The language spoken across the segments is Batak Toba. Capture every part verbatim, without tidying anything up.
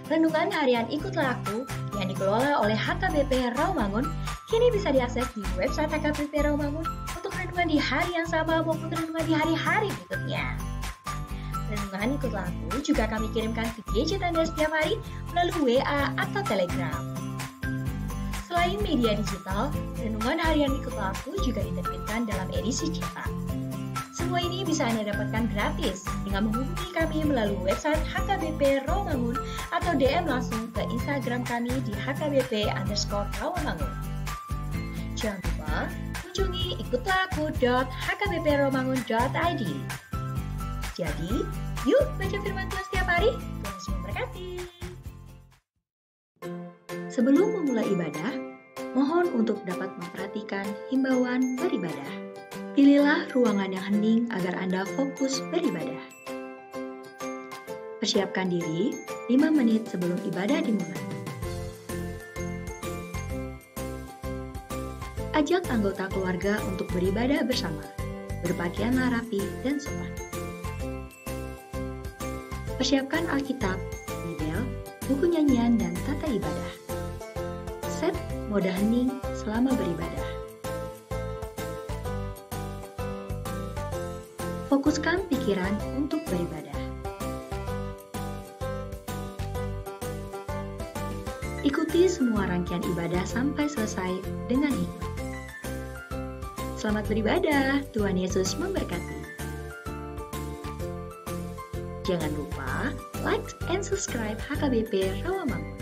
Renungan harian Ikutlah Aku yang dikelola oleh H K B P Rawamangun kini bisa diakses di website H K B P Rawamangun untuk renungan di hari yang sama maupun renungan di hari-hari berikutnya. Renungan Ikutlah Aku juga kami kirimkan ke gadget Anda setiap hari melalui W A atau Telegram. Selain media digital, renungan harian Ikutlah Aku juga diterbitkan dalam edisi cetak. Semua ini bisa Anda dapatkan gratis dengan menghubungi kami melalui website H K B P Rawamangun atau D M langsung ke Instagram kami di H K B P underscore Rawamangun. Jangan lupa kunjungi ikutlah aku dot H K B P rawamangun dot I D. Jadi, yuk baca firman Tuhan setiap hari. Tuhan Yesus memberkati. Sebelum memulai ibadah, mohon untuk dapat memperhatikan himbauan beribadah. Pilihlah ruangan yang hening agar Anda fokus beribadah. Persiapkan diri lima menit sebelum ibadah dimulai. Ajak anggota keluarga untuk beribadah bersama. Berpakaianlah rapi dan sopan. Persiapkan Alkitab, Bibel, buku nyanyian, dan tata ibadah. Set mode hening selama beribadah. Fokuskan pikiran untuk beribadah. Ikuti semua rangkaian ibadah sampai selesai dengan hikmat. Selamat beribadah, Tuhan Yesus memberkati. Jangan lupa like and subscribe H K B P Rawamangun.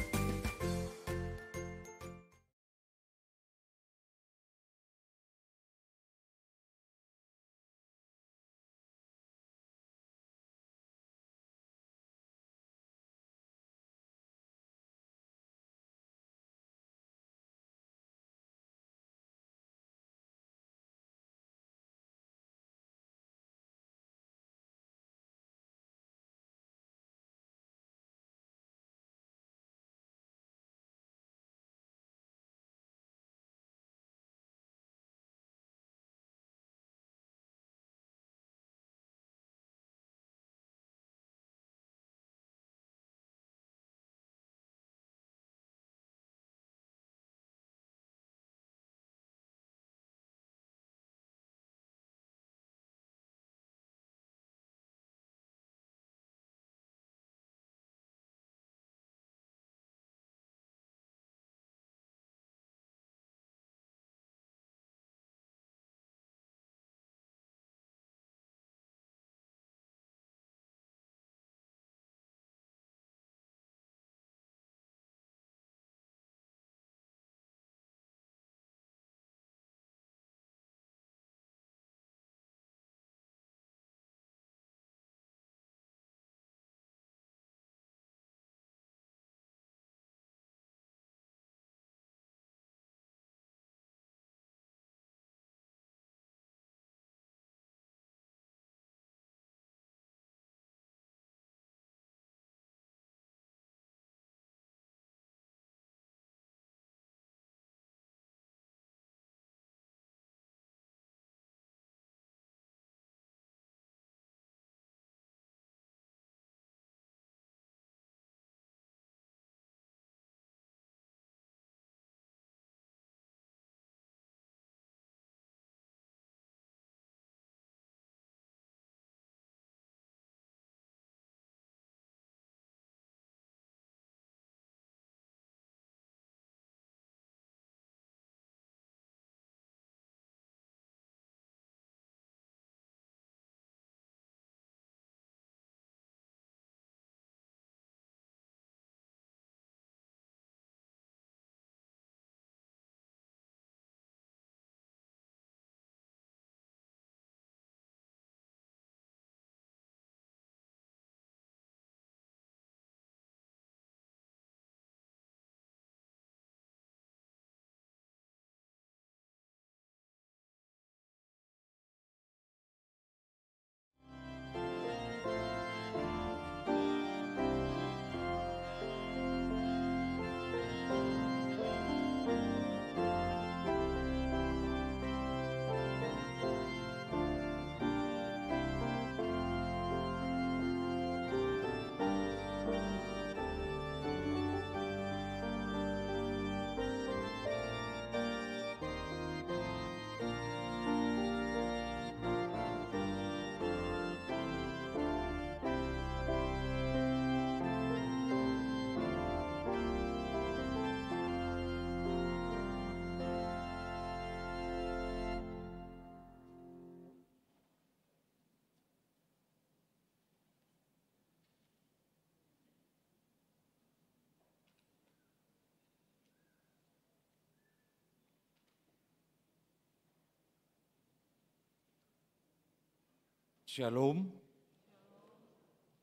Shalom.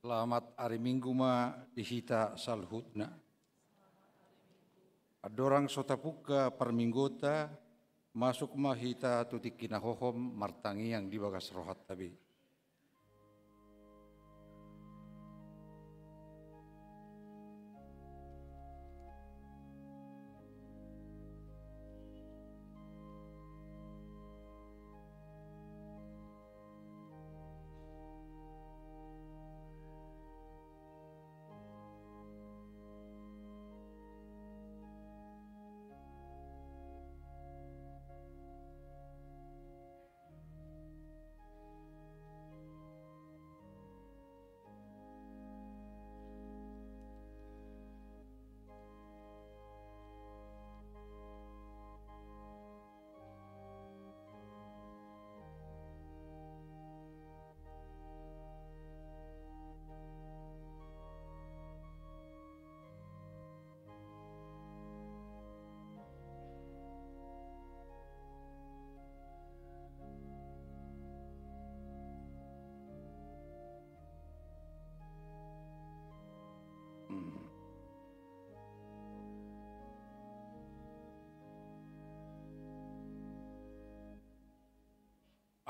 Selamat ari Minggu ma di hita saluhutna. Andorang so tapungka parmingguonta, masuk ma hita tu tingki na hohom martangiang di bagas rohanta be.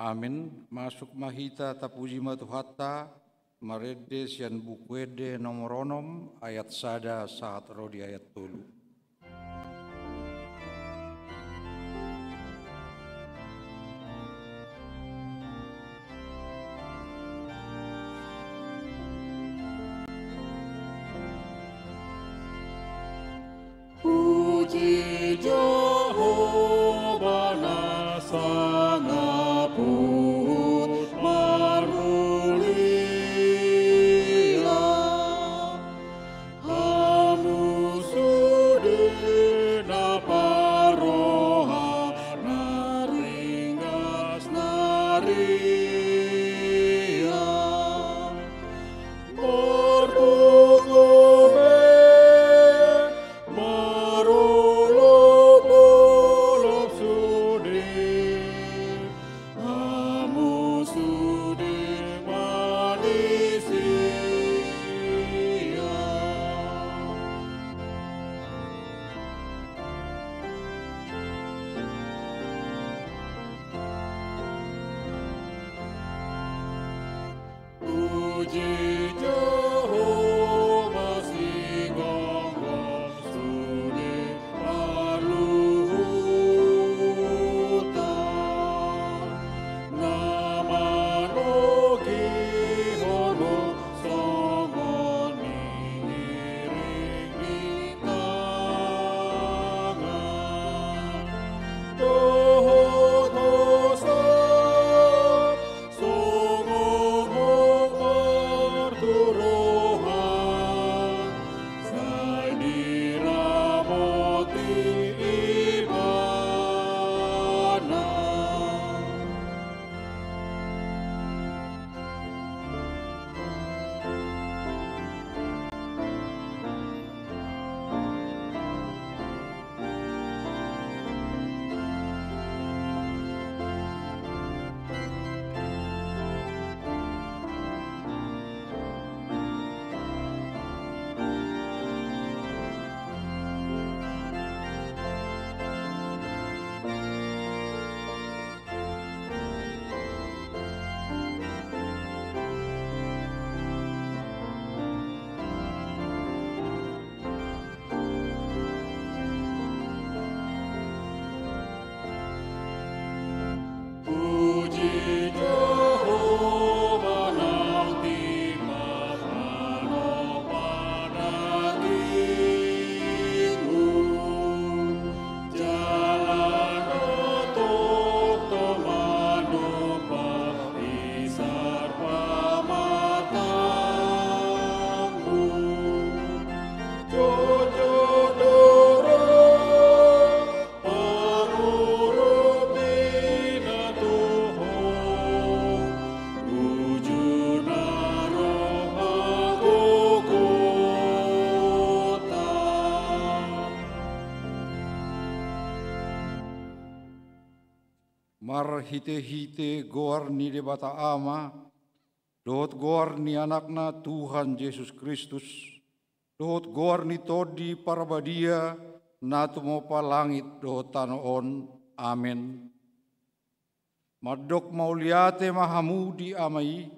Amin. Masuk ma hita tapuji ma Tuhanta, marende sian Buku Ende nomor onom, ayat sada sahat ro di ayat tolu. Puji Jahowa na sangap huhut marmulia. Hamu sude na parroha na ringgas na riang. Marpungu be, marolopolop sude, hamu sude manisia. Puji Jahowa sigomgom sude parluhutan, na manogihon ho songon ningiring ni tangan. Dohot hosa songon ho marturohan, sai diramoti Ibana. Puji Jahowa nang timpak panompar dagingmu. Jala na tongtong manumpak isar pamatangmu. Jotjot do ro pangurupi na tu ho, uju na ro panggogotan. Marhitehite goar ni Debata Ama, dohot goar ni Anakna Tuhan Jesus Kristus, dohot goar ni Tondi Parbadia, na tumompa langit dohot tano on. Amen. Mandok mauliate ma hamu di Ama i,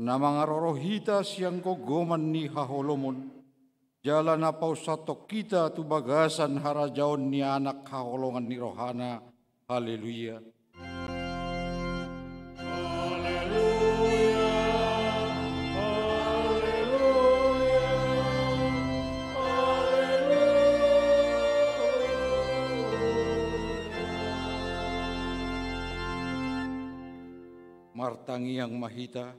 na mangaroro hita sian goggoman ni haholomon, jala na paushathon hita tu bagasan harajaon ni Anak haholongan ni rohana. Haleluya. Haleluya. Haleluya. Haleluya. Martangiang ma hita.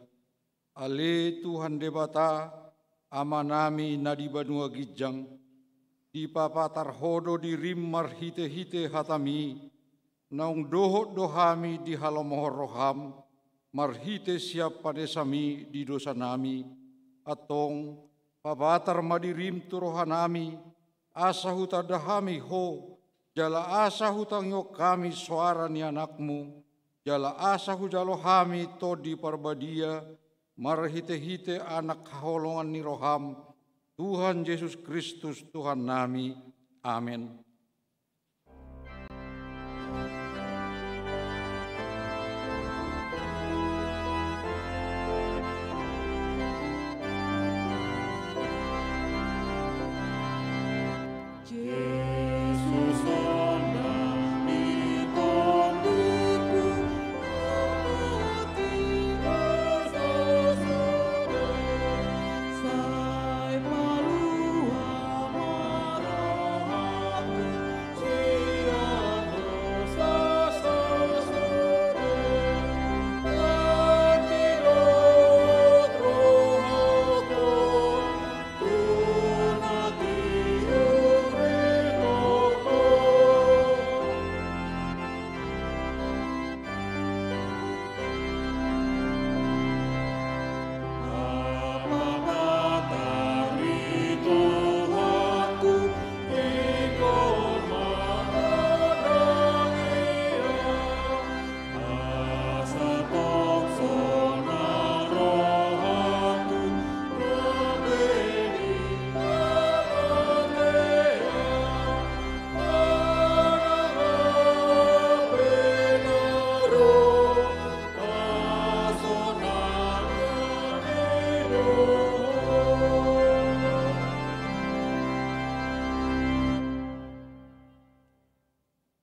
Ale Tuhan Debata, Amanami na di banua ginjang, dipapatar Ho do dirim marhitehite hataMi, naung dohot do hami dihalomohon rohaM, marhite sian panesaMi di dosanami. Antong, papatar ma dirim tu rohanami, asa hutanda hami Ho, jala asa hutangihon hami soara ni AnakMu, jala asa hujalo hami Tondi Parbadia, marhitehite Anak haholongan ni rohaM, Tuhan Jesus Kristus Tuhannami. Amen.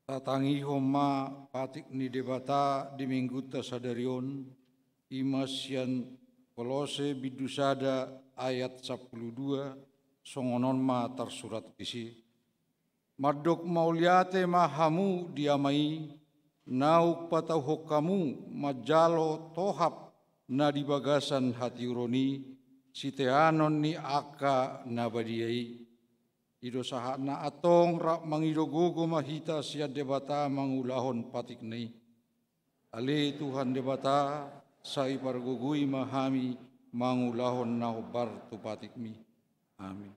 Tatangihon ma patik ni Debata di Minggunta sadari on, i ma sian Kolose bindu sada ayat sampulu dua, songon on ma tarsurat disi. Mandok mauliate ma hamu di Ama i, naung patauhon hamu manjalo tohap na di bagasan hatiuron i, siteanon ni angka na badia i. I do sahatna. Antong rap mangido gogo ma hita sian Debata mangulahon patikna i. Ale Tuhan Debata, sai pargogoi ma hami mangulahon na hombar tu patikMi. Amin.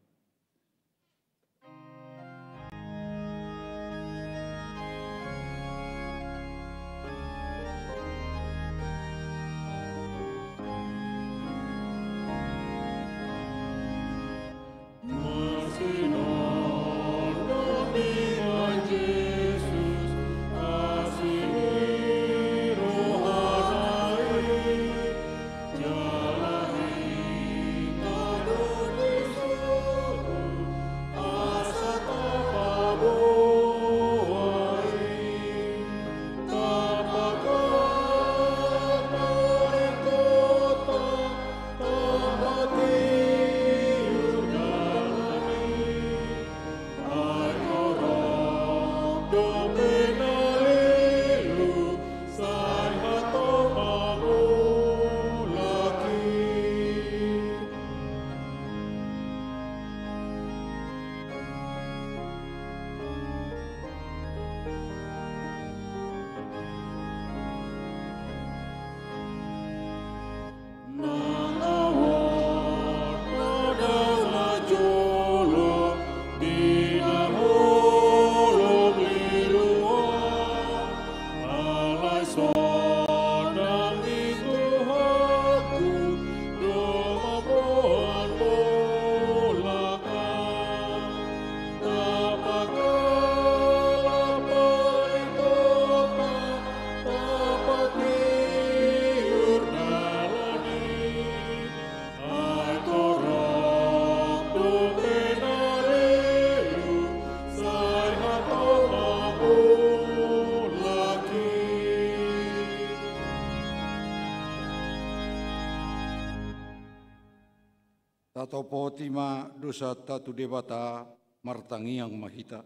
Tatopoti ma dosanta tu Debata, martangiang ma hita.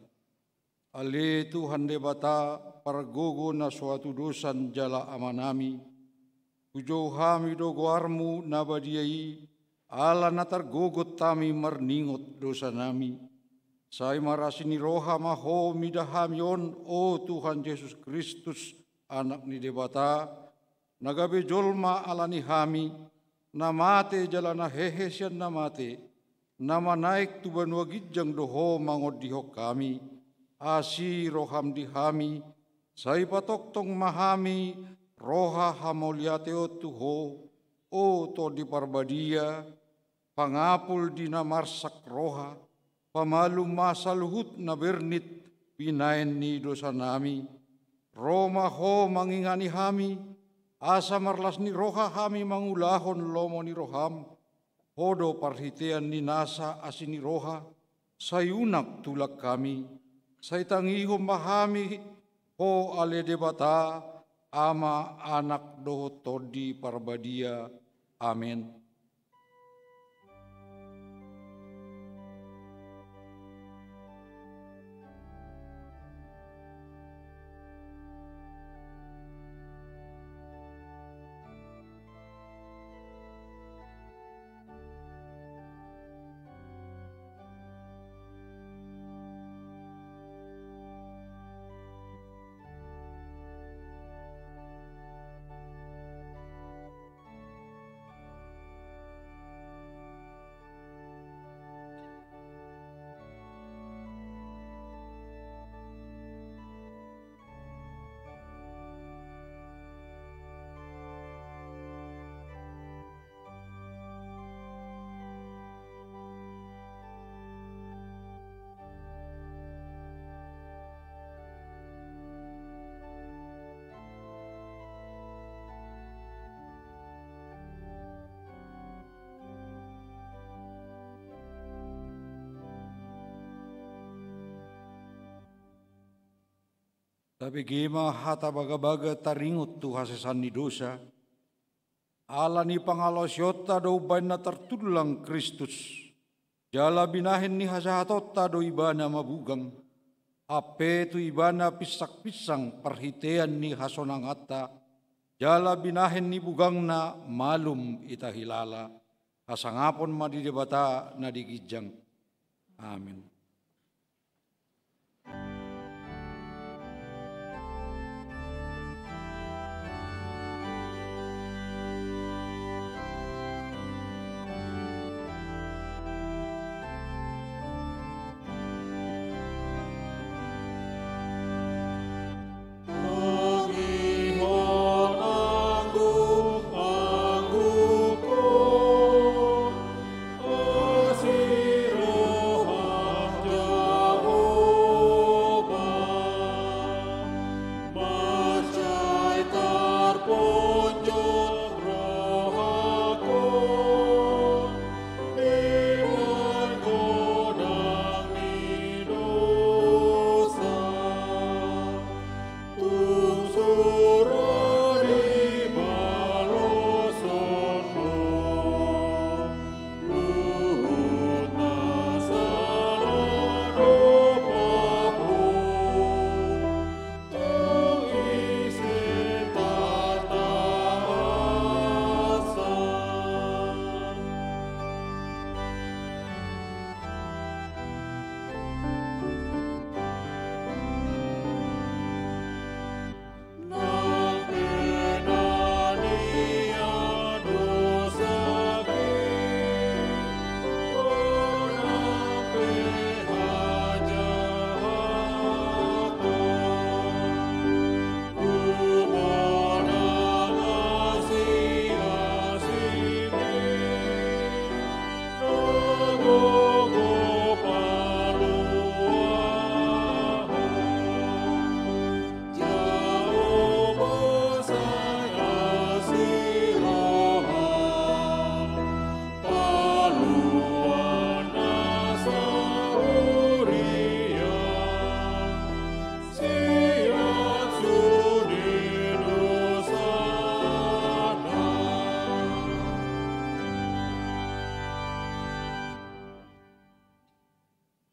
Ale Tuhan Debata, pargogo na so hatudosan jala Amanami, hujou hami do goarmu na badia i, ala na targogot hami marningot dosanami. Sai marasi ni roha ma Ho mida hami on, o Tuhan Jesus Kristus, Anak ni Debata, na gabe jolma ala ni hami, na mate jala na hehe sian na mate, na manaek tu banua ginjang do Ho mangondihon hami. Asi roham di hami, sai patongtong ma hami roha hamauliateon tu Ho, o Tondi Parbadia, pangapul di na marsak roha, pamalum ma saluhut na bernit binahen ni dosanami. Ro ma Ho mangingani hami, asa marlas ni roha hami mangulahon lomo ni roham. Ho do parhitean ni nasa asi ni roha, sai unang tulak hami, sai tangihon ma hami Ho ale Debata, Ama, Anak dohot Tondi Parbadia. Amen. Tabege ma hata bagabaga taringot tu hasesaan ni dosa. Ala ni pangalaosionta do umbahen na tartullang Kristus, jala binahen ni hajahatonta do Ibana mabugang, hape tu Ibana pinsangpinsang parhitean ni hasonanganta, jala binahen ni bugangna malum ita hilala. Hasangapon ma di Debata na di ginjang. Amen.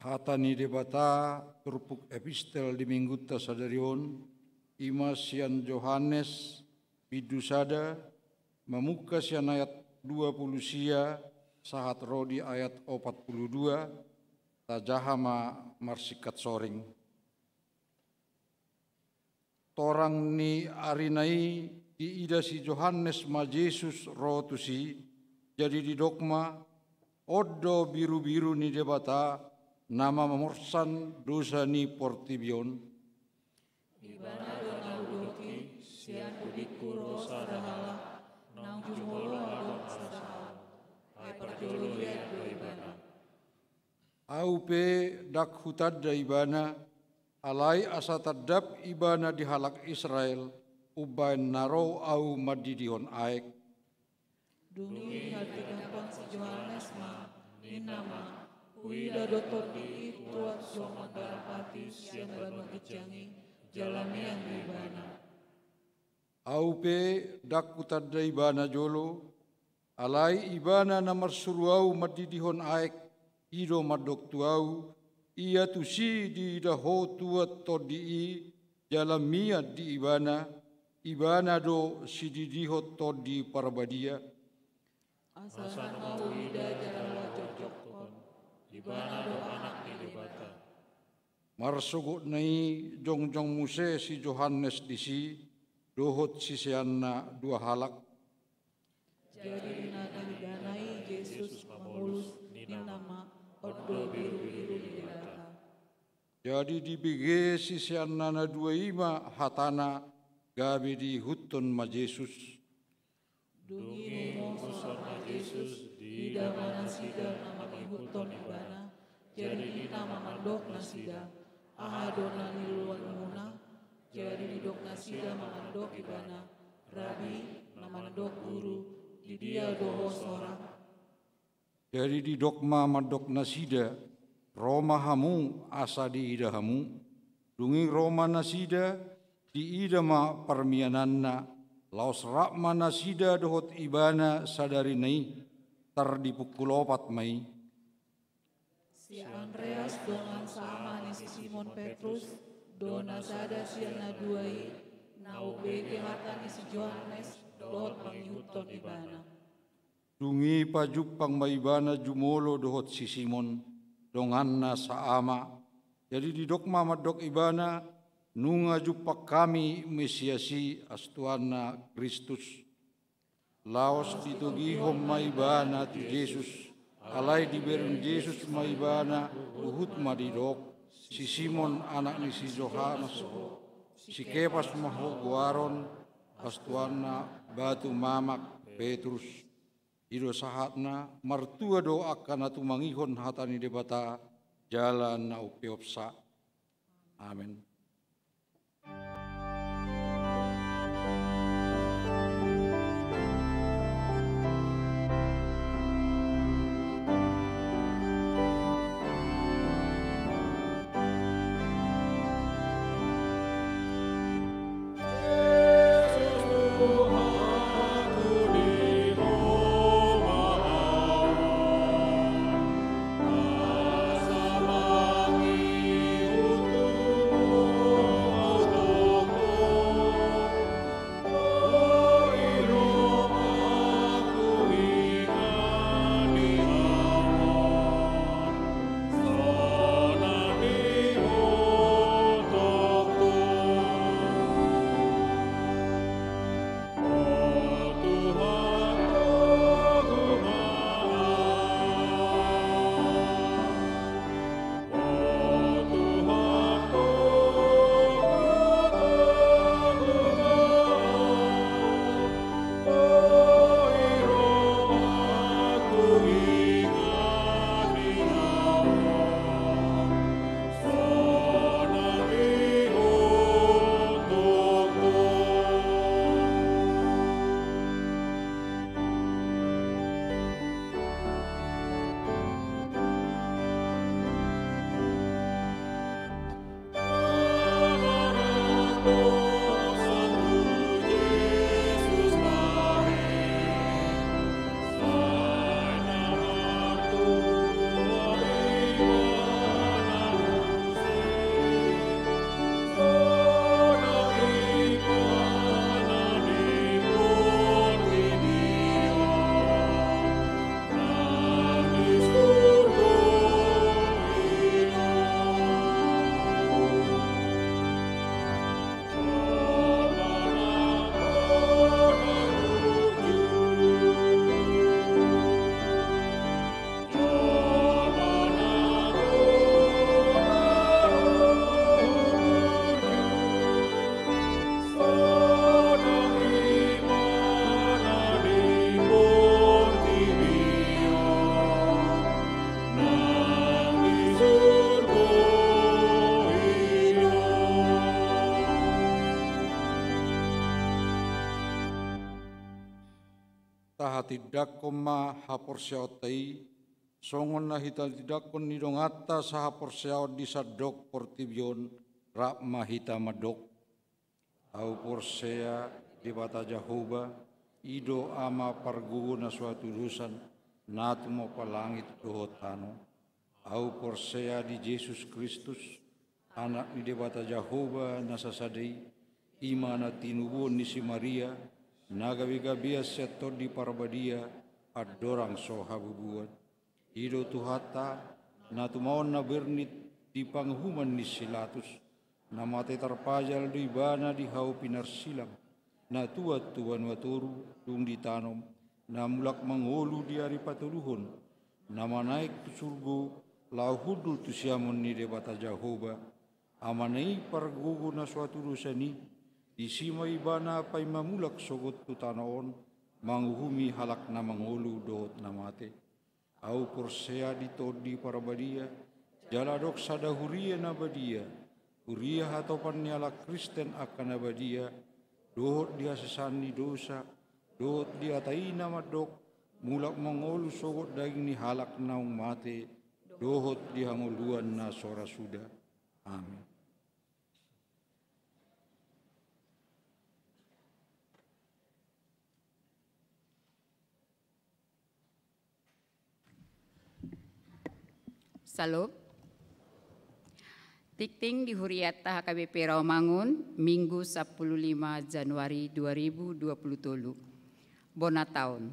Hata ni Debata turpuk epistel di minggunta sadari on, i ma sian Johannes, bindu sada, mamungka sian ayat dua pulu sia, sahat ro di ayat opat pulu dua, tajaha ma marsingkat soring. Torang ni arina i diida si Johannes ma Jesus ro tusi, jadi didok ma, on do birubiru ni Debata, na mamorsan dosa ni portibi on. Ibana do na hudoki, sian pudingku ro sada halak, naung jumolo adong sada halak. Ai parjolo hian do ibana. Ahu pe ndang hutanda ibana, alai asa tandap ibana di halak Israel, umbahen na ro ahu mandidihon aek. Dung i hatidakkon si Johannes ma, ninna ma, huida do Tondi i tuat so mambarampati sian banua ginjang i, jala mian do ibana. Ahu pe ndang hutanda ibana jolo, alai ibana na marsuru ahu mandidihon aek, i do mandok tu ahu, ia tusi diida ho tuat Tondi i, jala mian di ibana, ibana do sididihon Tondi Parbadia. Asa nunga huida jala hujongjongkon, ibana do Anak ni Debata. Marsogotna i jongjong muse si Johannes disi, dohot siseanna dua halak. Jadi ninna ibana i Jesus mamolus, ninna ma, on do birubiru ni Debata. Jadi dibege siseanna na dua i ma hatana, gabe diihuthon ma Jesus. Dung i mumusuhon ma Jesus, diida ma nasida na mangihuthon ibana, jadi ninna ma mandok nasida, aha do na niluluanmuna? Jadi didok nasida ma mandok ibana, Rabi, na mandok guru, di dia do ho sorang? Jadi didok ma mandok nasida, ro ma hamu asa diida hamu. Dung i ro ma nasida, diida ma parmiananna, laos rap ma nasida dohot ibana sadari na i, tar di pukul opat ma i. Si Andreas dongan sama ni si Simon Petrus, do na sada sian na dua i, na umbege hata ni si Johannes, dohot mangihuthon ibana. Dung i pajumpang ma ibana jumolo dohot si Simon, donganna saama. Jadi didok ma mandok ibana, nunga jumpang hami Mesias i, astuanna Kristus. Laos ditogihon ma ibana tu Jesus, alai dibereng Jesus ma ibana huhut ma didok, si Simon anak ni si Johannes ho, si Kepas ma ho goaron, astuanna batu mamak Petrus. I do sahatna, martua do angka na tumangihon hata ni Debata, jala na umpeopsa. Amen. Tindanghon ma haporseaonta i, songon na hita tindanghon ni donganta sahaporseaon di sandok portibi on, rap ma hita mandok. Ahu porsea Debata Jahowa, i do Ama pargogo na so hatudosan, na tumompa langit dohot tano. Ahu porsea di Jesus Kristus, Anak ni Debata Jahowa na sasada i, i ma na tinubuhon ni si Maria, na gabegabean sian Tondi Parbadia, andorang so habubuan. I do Tuhanta, na tumaon na bernit di panguhuman ni si Latus, na mate tarpajal do ibana di hau pinarsilang, na tuat tu banua toru, dung ditanom, na mulak mangolu di ari patoluhon, na manaek tu surgo, laho hundul tu siamun ni Debata Jahowa, Amana i pargogo na so hatudosan i, disi ma ibana paima mulak sogot tu tano on, manguhumi halak na mangolu dohot na mate. Ahu porsea di Tondi Parbadia, jala adong sada huria na badia, huria hatopan ni halak Kristen angka na badia, dohot di hasesaan ni dosa, dohot di hata i na mandok, mulak mangolu sogot daging ni halak naung mate, dohot di hangoluan na so ra suda. Amin. Syalom. Tingting di huriata H K B P Rawamangun, Minggu sampulu lima Januari dua ribu dua pulu tolu. Bona taon.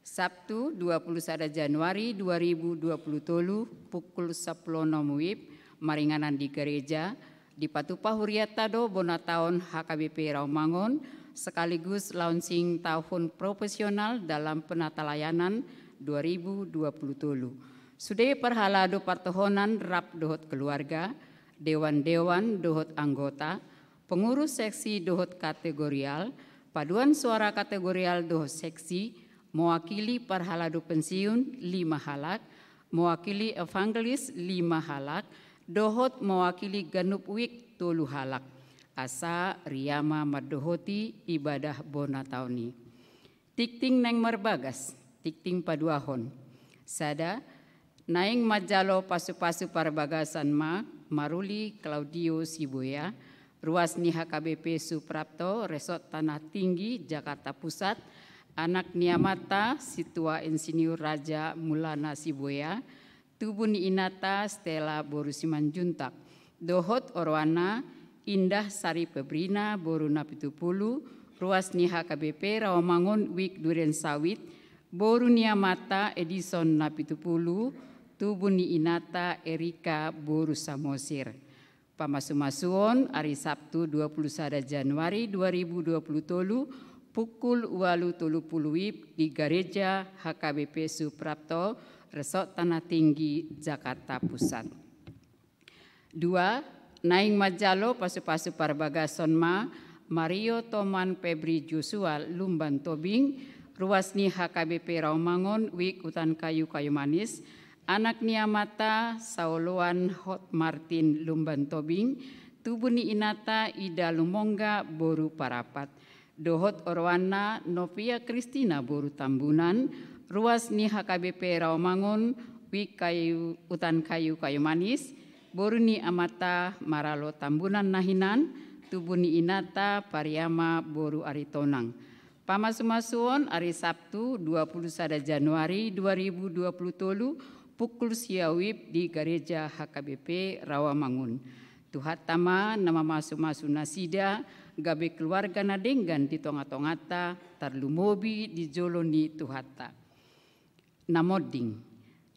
Sabtu dua pulu sada Januari dua ribu dua pulu tolu, pukul sampulu onom WIB, maringanan di gareja, dipatupa huriata do bona taon H K B P Rawamangun, sekaligus launching tahun profesional dalam penatalayanan dua ribu dua puluh tolu. Sude parhalado partohonan rap dohot keluarga, dewan-dewan dohot anggota, pengurus seksi dohot kategorial, paduan suara kategorial dohot seksi, mewakili parhalado pensiun lima halak, mewakili evangelis lima halak, dohot mewakili ganup wik tolu halak. Asa riama mandohoti ibadah bona taon i. Tingting naeng marbagas, tingting paduahon. Sada, naeng manjalo pasupasu parbagason ma Maruli Claudio Sibuea, ruas ni H K B P Suprapto, Resort Tanah Tinggi, Jakarta Pusat, anak ni amanta Situa Insinyur Raja Mulana Sibuea, tubu ni inanta Stella boru Simanjuntak, dohot oroanna Indah Sari Pebrina boru Napitupulu, ruas ni H K B P Rawamangun wik Duren Sawit, boru ni amanta Edison Napitupulu, tubu ni inanta Erika boru Samosir. Pamasumasuon ari Sabtu dua pulu sada Januari dua ribu dua pulu tolu, pukul ualu tolu pulu WIB di Gareja H K B P Suprapto, Resort Tanah Tinggi, Jakarta Pusat. Dua, naeng manjalo pasupasu parbagason ma Mario Toman Febri Joshua Lumban Tobing, ruas ni H K B P Rawamangun wik Hutan Kayu Kayu Manis, anak ni amanta Saoloan Hot Martin Lumban Tobing, tubu ni inanta Ida Lumongga boru Parapat, dohot oroanna Novia Kristina boru Tambunan, ruas ni H K B P Rawamangun wik Kayu, Hutan Kayu Kayu Manis, boru ni amanta Maralo Tambunan na hinan, tubu ni inanta Pariama boru Aritonang. Pamasumasuon ari Sabtu dua pulu sada Januari dua ribu dua pulu tolu, pukul sia WIB di Gareja H K B P Rawamangun. Tuhanta ma na mamasumasu nasida, gabe keluarga na denggan di tongatonganta, tarlumobi di jolo ni Tuhanta. Na monding.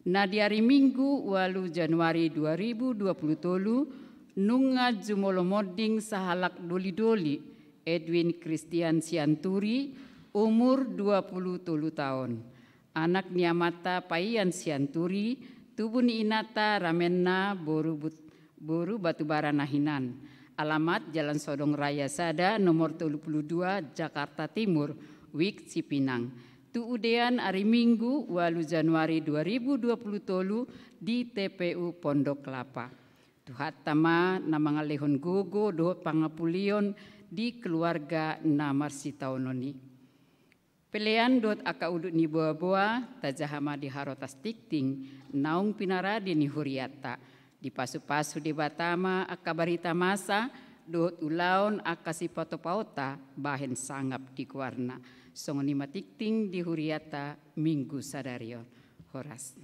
Na di ari Minggu ualu Januari dua ribu dua pulu tolu, nunga jumolo monding sahalak dolidoli, Edwin Christian Sianturi, umur dua pulu tolu taon. Anak ni amanta Paian Sianturi, tubu ni inanta Ramenna boru But-, boru Batubara na hinan. Alamat Jalan Sodong Raya sada, nomor tolu pulu dua, Jakarta Timur, wik Cipinang. Tu udean ari Minggu ualu Januari dua ribu dua pulu tolu di T P U Pondok Kelapa. Tuhanta ma na mangalehon gogo dohot pangapulion di keluarga na marsitaonon i. Pelean dohot angka udut ni boaboa, tajaha ma di harotas tingting naung pinarade ni hurianta. Dipasupasu Debata ma angka barita masa dohot ulaon angka sipatupatupaonta bahen sangap di goarna. Songon i ma tingting di hurianta Minggu sadari on. Horas.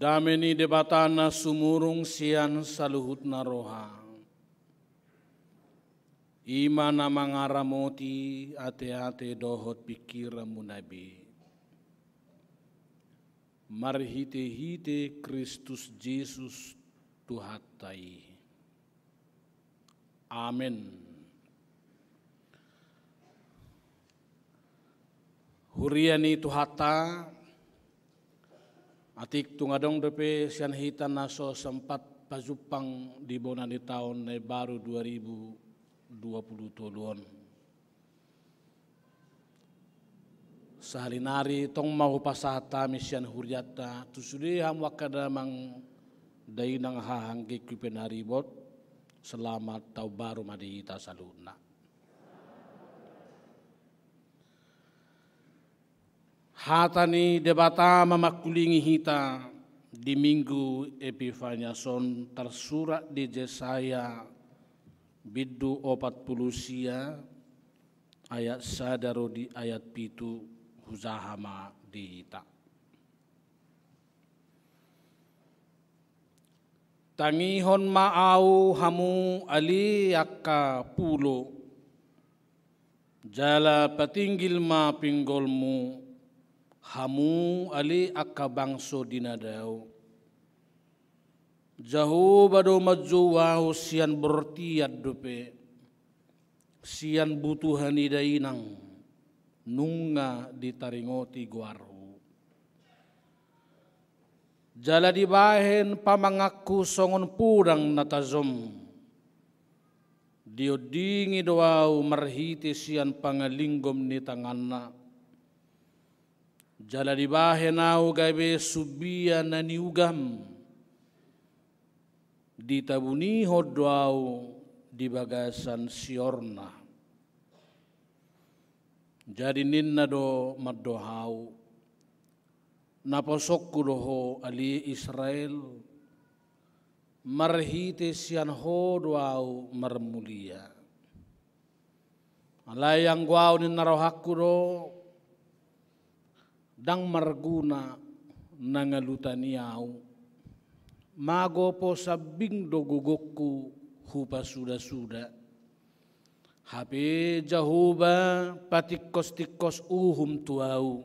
Dame ni Debata na sumurung sian saluhutna roha, i ma na mangaramoti ateate dohot pingkiranmuna be, marhitehite Kristus Jesus Tuhanta i. Amen. Huria ni Tuhanta, atik tung adong dope sian hita na so sempat pajumpang di bona ni taon na baru dua ribu dua puluh tolu on, sahali nari tong ma hupasahat hami sian hurianta tu sude hamu angka damang dainang haha anggi pe na ribot. Selamat taon baru ma di hita saluhutna. Hata ni Debata ma mangkulingi hita di Minggu Epifanias on, tarsurat di Jesaya bindu opat pulu sia, ayat sada ro di ayat pitu. Hujaha ma di hita. Tangihon ma ahu hamu ale angka pulo, jala patinggil ma pinggolmu, hamu ale angka bangso di na dao. Jahowa do manjou ahu sian bortian dope, sian butuha ni dainang, nunga ditaringoti goarhu. Jala dibahen pamanganku songon podang na tajom, diondingi do ahu marhite sian pangalinggom ni tanganna. Jala dibahen ahu gabe sumbia na niugam, ditabunihon do ahu di bagasan siorna. Jadi ninna do mandok ahu, naposongku do ho ale Israel, marhite sian ho do ahu marmulia. Alai anggo ahu ninna rohangku do, ndang marguna na ngalutani ahu. Mago po sambing do gogongku hupasudasuda. Hape Jahowa patingkostingkos uhum tu ahu,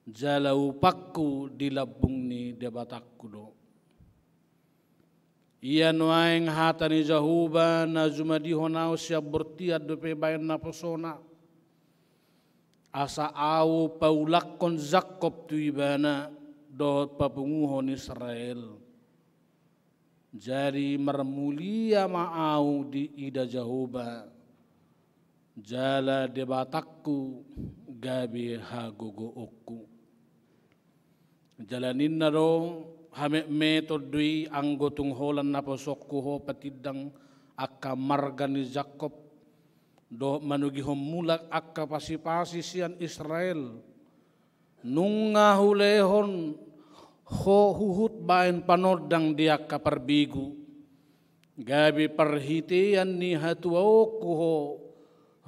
jala upangku di lambung ni Debatangku do. Ia nuaeng hata ni Jahowa na jumadihon ahu sian bortian dope bahen naposona, asa ahu paulakkon Jakkob tu ibana dohot papunguhon Israel. Jadi marmulia ma ahu diida Jahowa, jala Debatangku gabe hagogoonku. Jala ninna do, hametmeton do i anggo tung holan naposongku ho patindang angka marga ni Jakkob, dohot manogihon mulak angka pasipasi sian Israel. Nunga hulehon ho huhut bahen panondang di angka parbegu, gabe parhitean ni hatuaonku ho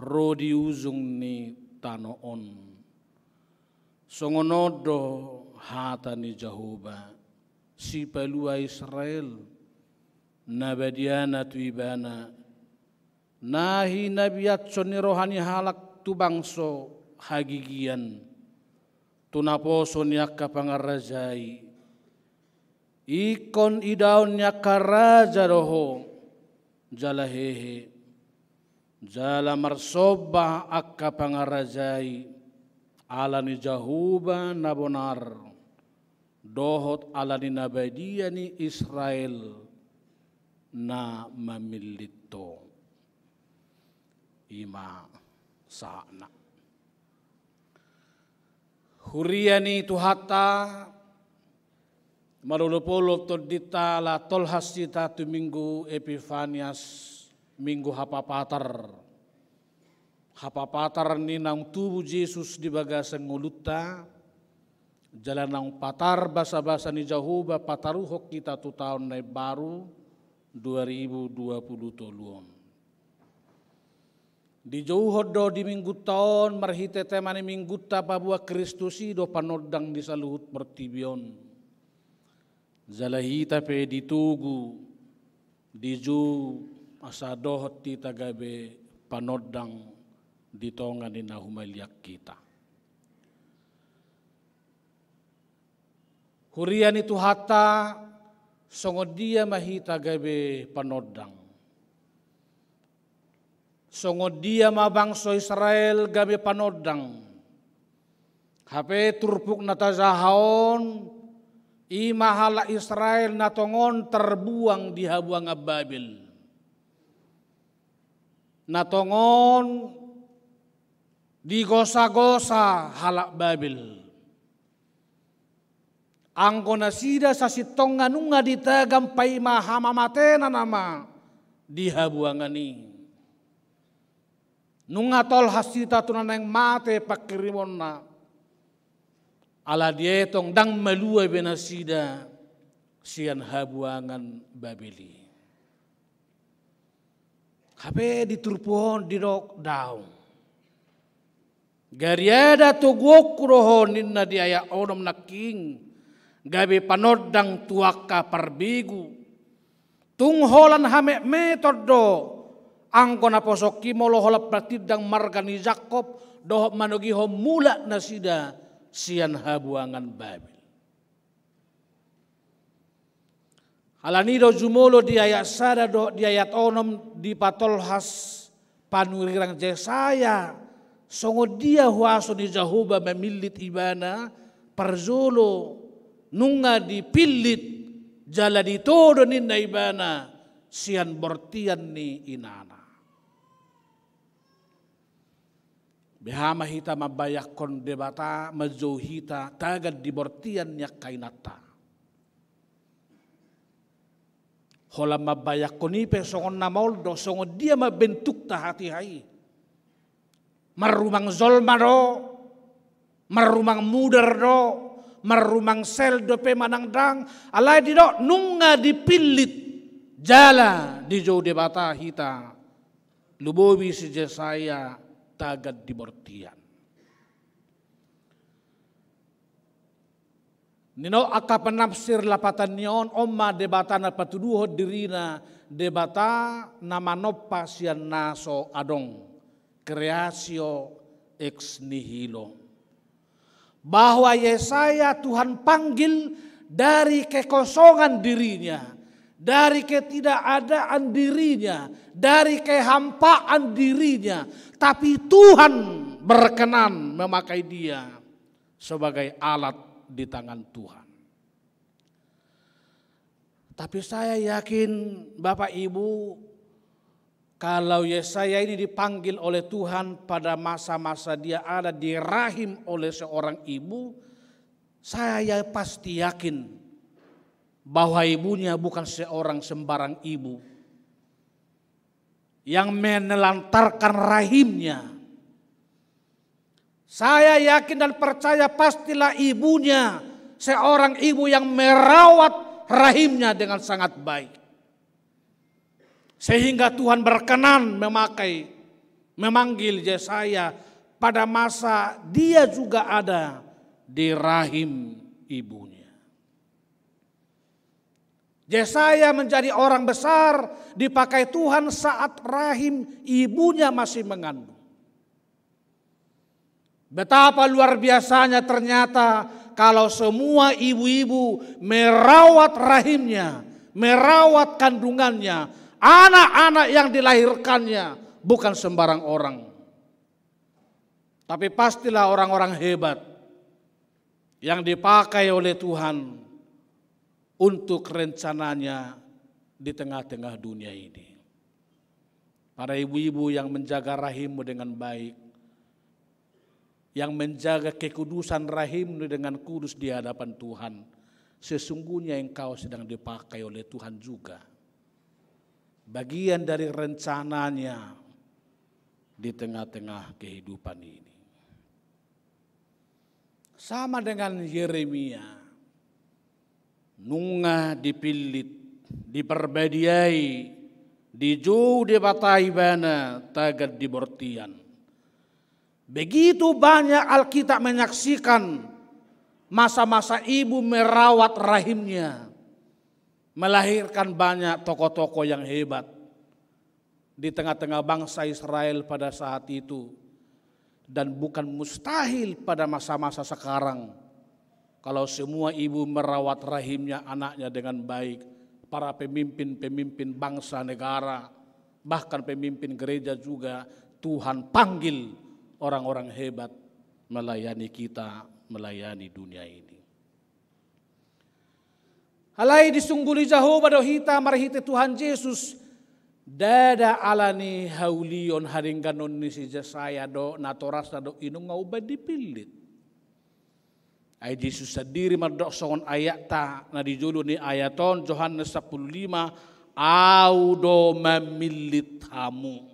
ro di ujung ni tano on. Songon on do hata ni Jahowa, Sipalua Israel, na badiana tu ibana, na hinabianshon ni roha ni halak tu bangso hagigian, tu naposo ni angka pangarajai. Ingkon idaon ni angka raja do ho, jala hehe, jala marsomba angka pangarajai, ala ni Jahowa na bonar, dohot ala ni na badia ni Israel na mamillit ho. I ma sahatna. Huria ni Tuhanta, malolopolop tondinta ala tolhas hita tu Minggu Epifanias, Minggu Hapapatar. Hapapatar ni naung tubu Jesus di bagasan ngolunta, jala naung patar basabasa ni Jahowa pataruhon hita tu taon na imbaru dua ribu dua puluh tolu on. Dijouhon do di Minggunta on marhite tema ni Minggunta paboa Kristus i do panondang di saluhut portibi on. Jala hita pe ditogu, dijou asa dohot hita gabe panondang di tonga ni na humaliang hita. Huria ni Tuhanta, songon dia ma hita gabe panondang? Songon dia ma bangso Israel gabe panondang? Hape turpuk na tajaha on, i ma halak Israel na tongon tarbuang di habuangan Babel. Na tongon digosagosa halak Babel. Anggo nasida sasintongna nunga ditagam paima hamamatena nama di habuangan i. Nunga tolhas hita tu na naeng mate panghirimonna. Ala dietong ndang malua be nasida sian habuangan Babel i. Hape di turpuk on didok daong. Gariada toguonku do ho ninna di ayat onom nangkin, gabe panondang tu angka parbegu. Tung holan hametmeton do, anggo naposongki molo holan patindang marga ni Jakkob, dohot manogihon mulak nasida sian habuangan Babel. Alani do jumolo di ayat sada dohot di ayat onom dipatolhas panurirang Jesaya, songon dia huaso ni Jahowa mamillit ibana, parjolo nunga dipillit, jala ditodo ninna ibana, sian bortian ni inana. Beha ma hita mambayangkon Debata manjou hita tagan di bortian ni angka inanta. Holan mambayangkon i pe songon na maol do, songon dia ma bentukta hatiha i. Marrumang jolma do, marrumang mudar do, marrumang sel dope manang ndang, alai didok nunga dipillit, jala dijou Debata hita. Lumobi si Jesaya tagan di bortian. Ninna angka penafsir lapatan ni on, on ma Debata na patuduhon dirina, Debata na manompa sian na so adong, creatio ex nihilo. Bahwa Yesaya Tuhan panggil dari kekosongan dirinya, dari ketidakadaan dirinya, dari kehampaan dirinya, tapi Tuhan berkenan memakai dia sebagai alat di tangan Tuhan. Tapi saya yakin, Bapak Ibu, kalau Yesaya ini dipanggil oleh Tuhan pada masa-masa dia ada di rahim oleh seorang ibu, saya ya pasti yakin bahwa ibunya bukan seorang sembarang ibu yang menelantarkan rahimnya. Saya yakin dan percaya pastilah ibunya seorang ibu yang merawat rahimnya dengan sangat baik. Sehingga Tuhan berkenan memakai, memanggil Yesaya pada masa dia juga ada di rahim ibunya. Yesaya menjadi orang besar dipakai Tuhan saat rahim ibunya masih mengandung. Betapa luar biasanya ternyata kalau semua ibu-ibu merawat rahimnya, merawat kandungannya, anak-anak yang dilahirkannya bukan sembarang orang. Tapi pastilah orang-orang hebat yang dipakai oleh Tuhan untuk rencananya di tengah-tengah dunia ini. Para ibu-ibu yang menjaga rahimmu dengan baik, yang menjaga kekudusan rahimmu dengan kudus di hadapan Tuhan, sesungguhnya engkau sedang dipakai oleh Tuhan juga. Bagian dari rencananya di tengah-tengah kehidupan ini. Sama dengan Yeremia, nunga dipillit, diparbadiai, dijou Debata ibana tagan di bortian. Begitu banyak Alkitab menyaksikan masa-masa ibu merawat rahimnya. melahirkan banyak tokoh-tokoh yang hebat di tengah-tengah bangsa Israel pada saat itu, dan bukan mustahil pada masa-masa sekarang, kalau semua ibu merawat rahimnya, anaknya dengan baik, para pemimpin-pemimpin bangsa negara, bahkan pemimpin gereja juga, Tuhan panggil orang-orang hebat melayani kita, melayani dunia ini. Alai disungguli Jahowa do hita marhite Tuhan Jesus, ndada ala ni haulion, hadengganon ni si Jesaya do, natorasna do i nunga umbahen dipillit. Ai Jesus sandiri mandok songon ayatta na di jolo ni ayat on, Johannes sampulu lima, "Ahu do mamillit hamu."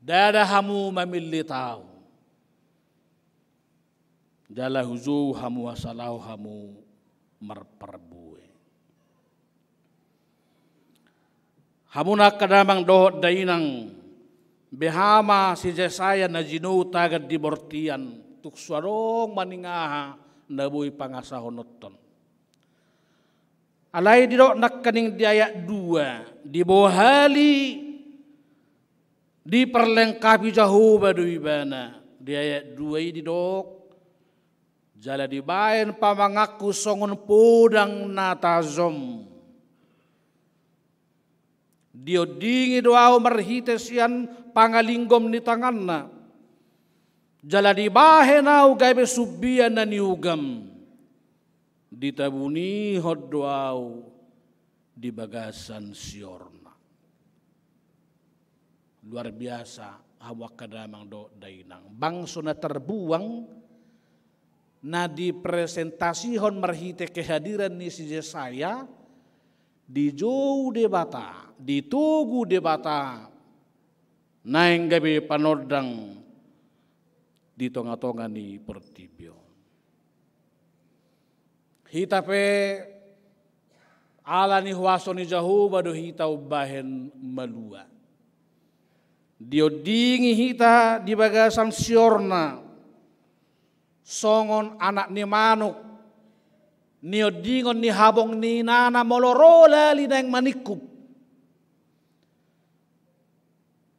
Ndada hamu mamillit ahu. Jala hujou hamu asa laho hamu marparbue. Hamuna angka damang dohot dainang, beha ma si Jesaya na jinou tagan di bortian, tung so adong maningaha na boi pangasahononton. Alai didok nangkaning di ayat dua, dibohali diperlengkapi Jahowa do ibana. Di ayat dua i didok, jala dibahen pamanganku songon podang na tajom. Diondingi do ahu marhite sian pangalinggom ni tanganna. Jala dibahen ahu gabe sumbia na niugam. Ditabunihon do ahu di bagasan siorna. Luar biasa, hamu angka damang dohot dainang. Bangso na terbuang, na dipresentasihon marhite kehadiran ni si Jesaya, dijou Debata, ditogu Debata, naeng gabe panondang di tonga-tonga ni portibi on. Hita pe ala ni huaso ni Jahowa do hita umbahen malua. Diondingi hita di bagasan siorna, songon anak ni manuk, niondingon ni habong ni inana molo ro lali naeng maningkup.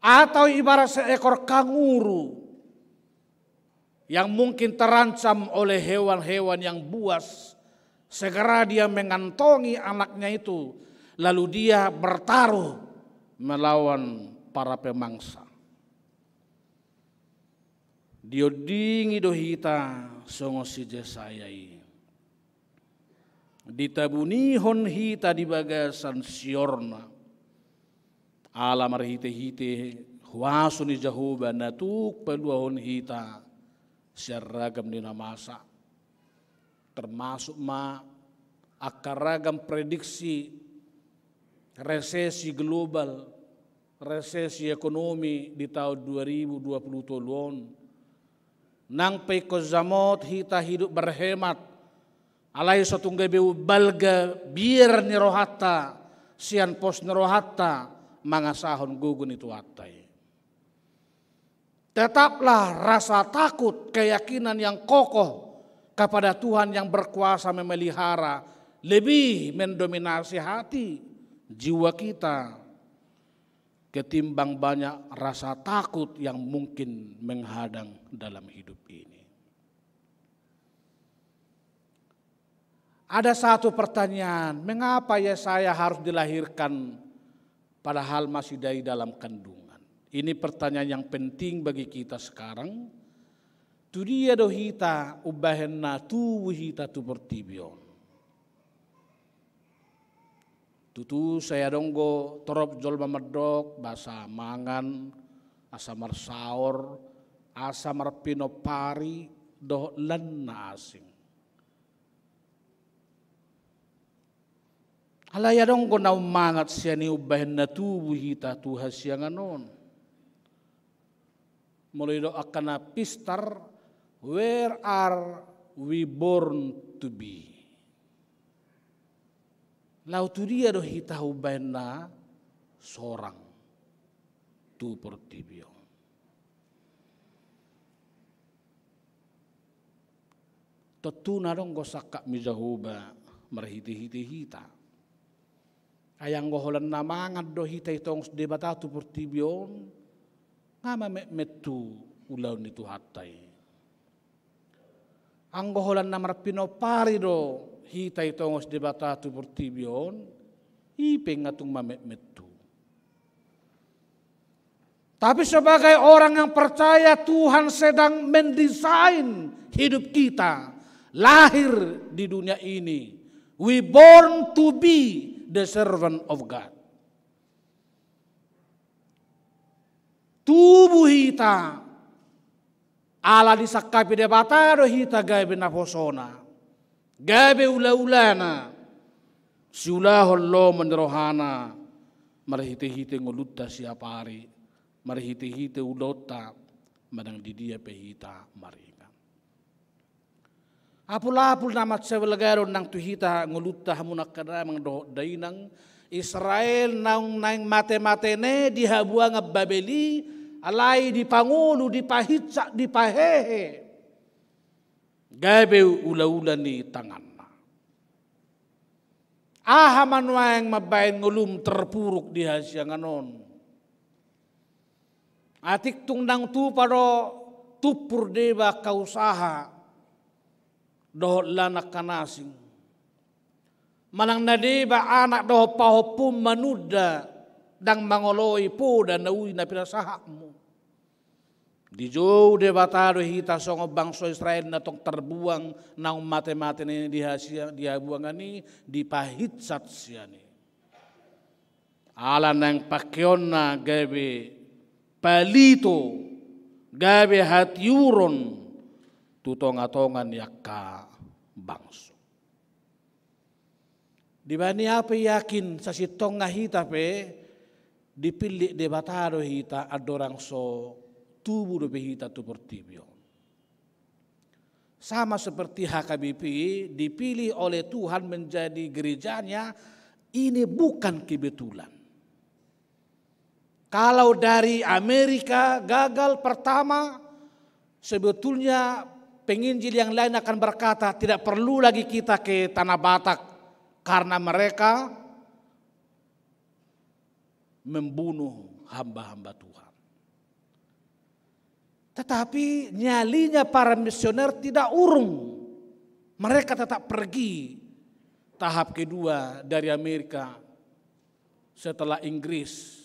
Atau ibarat seekor kanguru yang mungkin terancam oleh hewan-hewan yang buas, segera dia mengantongi anaknya itu, lalu dia bertaruh melawan para pemangsa. Diondingi do hita songon si Jesaya i. Ditabunihon hita di bagasan siorna. Ala marhite-hite huaso ni Jahowa na tuk paluahon hita sian ragam ni na masa. Termasuk ma angka ragam prediksi resesi global, resesi ekonomi di taon dua ribu dua puluh tolu on. Nang pe ingkon jamot hita hidup berhemat, alai so tung gabe umbalga biar ni rohanta, sian pos ni rohanta, mangasahon gogo ni Tuhanta i. Tetaplah rasa takut, keyakinan yang kokoh kepada Tuhan yang berkuasa memelihara, lebih mendominasi hati, jiwa kita, ketimbang banyak rasa takut yang mungkin menghadang dalam hidup ini. Ada satu pertanyaan, mengapa Yesaya harus dilahirkan padahal masih dari dalam kandungan? Ini pertanyaan yang penting bagi kita sekarang. Tu dia do hita umbahen na tubu hita tu portibi on? Tutu sai adong do torop jolma mandok, asa mangan, asa marsaor, asa marpinompari, dohot lan na asing. Alai adong do na ummangat sian i umbahen na tubu hita tu hasiangan on. Molo didok angka na pistar, "Where are we born to be?" Laho tu dia do hita umbahen na sorang tu portibi on? Tontuna adong do sangkap ni Jahowa marhite-hite hita. Ai anggo holan na mangan do hita ditongos Debata tu portibi on, nga mametmet tu ulaon ni Tuhanta i. Anggo holan na marpinompari do hita ditongos Debata tu portibi on, i pe nga tung mametmet tu. Tapi sebagai orang yang percaya, Tuhan sedang mendesain hidup kita lahir di dunia ini. We born to be the servant of God. Tubu hita, ala disangkapi Debata do hita gabe naposona, gabe ula-ulana, siulahon lomo ni rohana, marhite-hite ngolunta siapari, marhite-hite ulaonta, manang di dia pe hita maringan. Apul-apul na mansai balga do nang tu hita ngolunta, hamu angka damang dohot dainang. Israel naung naeng mate-mate na i di habuangan Babel i, alai dipangolu, dipahinsat, dipahehe, gabe ula-ula ni tanganna. Aha ma nuaeng mambaen ngolum terpuruk di hasiangan on? Atik tung ndang tupa do tumpur deba angka usaha dohot lan angka na asing. Manang na deba anak dohot pahompum manunda, ndang mangoloi poda na uli na pinasahatmu. Dijou Debata do hita songon bangso Israel na tong tarbuang, naung mate-mate na i di hasia-, di habuangan i, dipahinsat sian i. Ala naeng pangkeonna gabe palito, gabe hatiuron tu tonga-tonga ni angka bangso. Dibaen i, au pe yakin, sasintongna hita pe dipillit Debata do hita andorang so tubu dope hita tu portibi on. Sama seperti H K B P dipilih oleh Tuhan menjadi gerejanya, ini bukan kebetulan. Kalau dari Amerika gagal pertama, sebetulnya penginjil yang lain akan berkata, "Tidak perlu lagi kita ke Tanah Batak, karena mereka membunuh hamba-hamba Tuhan." Tetapi nyalinya para misioner tidak urung. Mereka tetap pergi. Tahap kedua dari Amerika setelah Inggris.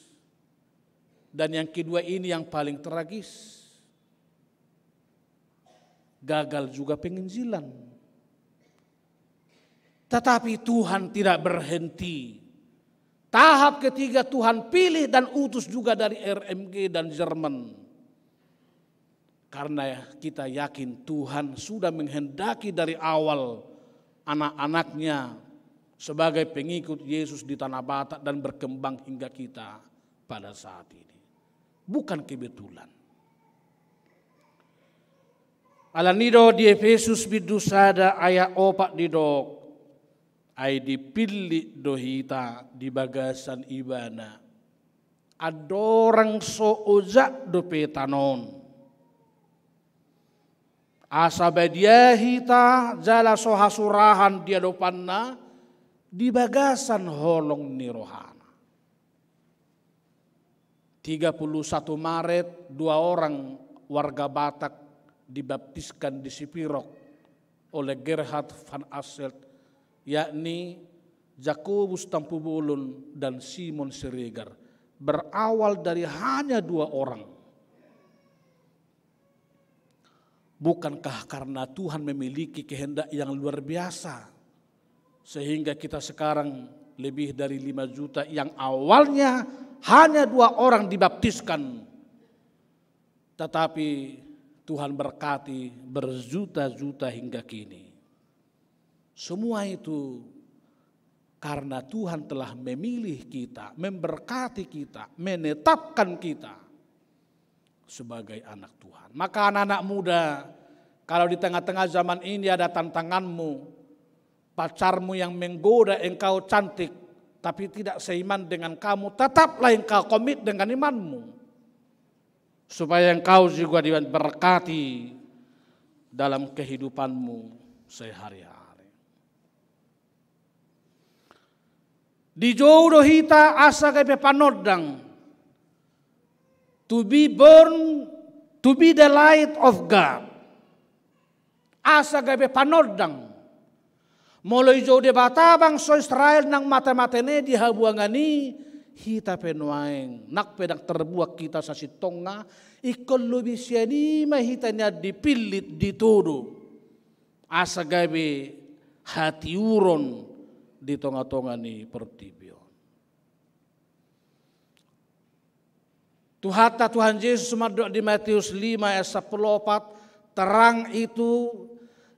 Dan yang kedua ini yang paling tragis. Gagal juga penginjilan. Tetapi Tuhan tidak berhenti. Tahap ketiga, Tuhan pilih dan utus juga dari R M G dan Jerman. Karena kita yakin Tuhan sudah menghendaki dari awal anak-anaknya sebagai pengikut Yesus di Tanah Batak dan berkembang hingga kita pada saat ini. Bukan kebetulan. Alani do di Efesus bindu sada ayat opat didok, ai dipillit do hita di bagasan Ibana andorang so ojak dope tano on, asa badia hita jala so hasurahan di adopanna di bagasan holong ni rohana. Tiga puluh satu Maret, dua orang warga Batak dibaptiskan di Sipirok oleh Gerhard van Asselt, yakni Jakobus Tampubolon dan Simon Siregar. Berawal dari hanya dua orang. Bukankah karena Tuhan memiliki kehendak yang luar biasa, sehingga kita sekarang lebih dari lima juta, yang awalnya hanya dua orang dibaptiskan, tetapi Tuhan berkati berjuta-juta hingga kini? Semua itu karena Tuhan telah memilih kita, memberkati kita, menetapkan kita sebagai anak Tuhan. Maka anak-anak muda, kalau di tengah-tengah zaman ini ada tantanganmu, pacarmu yang menggoda engkau cantik, tapi tidak seiman dengan kamu, tetaplah engkau komit dengan imanmu. Supaya engkau juga diberkati dalam kehidupanmu sehari-hari. Dijou do hita asa gabe panondang, to be born to be the light of God. Asa gabe panondang. Molo dijou Debata bangso Israel nang mate-mate na i di habuangan i, hita pe nuaeng nang pe ndang tarbuat hita sasintongna, ingkon lobi sian i ma hita nian dipillit, ditodo, asa gabe hatiuron di tonga-tonga ni portibi on. Tuhanta Tuhan Jesus mandok di Matius lima ayat sampulu opat, terang itu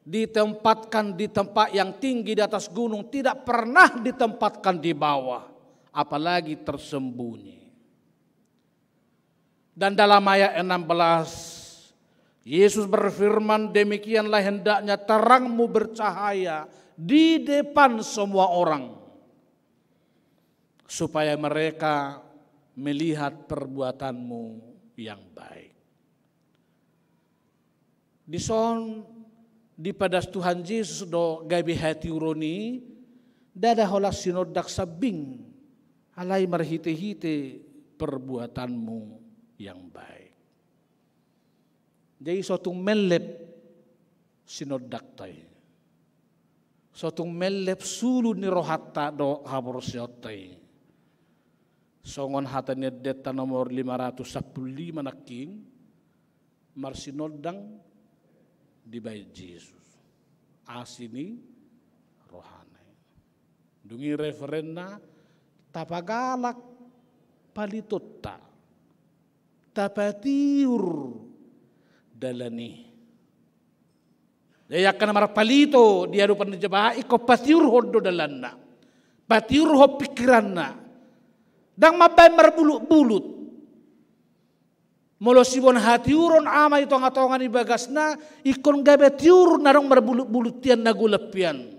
ditempatkan di tempat yang tinggi di atas gunung, tidak pernah ditempatkan di bawah, apalagi tersembunyi. Dan dalam ayat enam belas, Yesus berfirman, demikianlah hendaknya terangmu bercahaya di depan semua orang, supaya mereka melihat perbuatanmu yang baik. Dison dipadas Tuhan Jesus do gabe hatiuron i, ndada holan sinondang sambing, alai marhite-hite perbuatanmu yang baik. Jadi so tung mellep sinondangta i. So tung mellep sulu ni rohanta dohot haporseaonta i. Songon hata ni endenta nomor lima ratus sampulu lima nangkin, marsinondang dibahen Jesus. Asi ni rohana i. Dung i referenna, tapagalak palitonta, tapatiur dalan i. Jadi angka na marpalito di adopan ni Debata, ingkon patiurhon do dalanna, patiurhon pingkiranna. Ndang mambahen marbulut-bulut. Molo siboan hatiuron ama di tonga-tonga ni bagasna, ingkon gabe tiur na adong marbulut-bulut hian, na golap hian.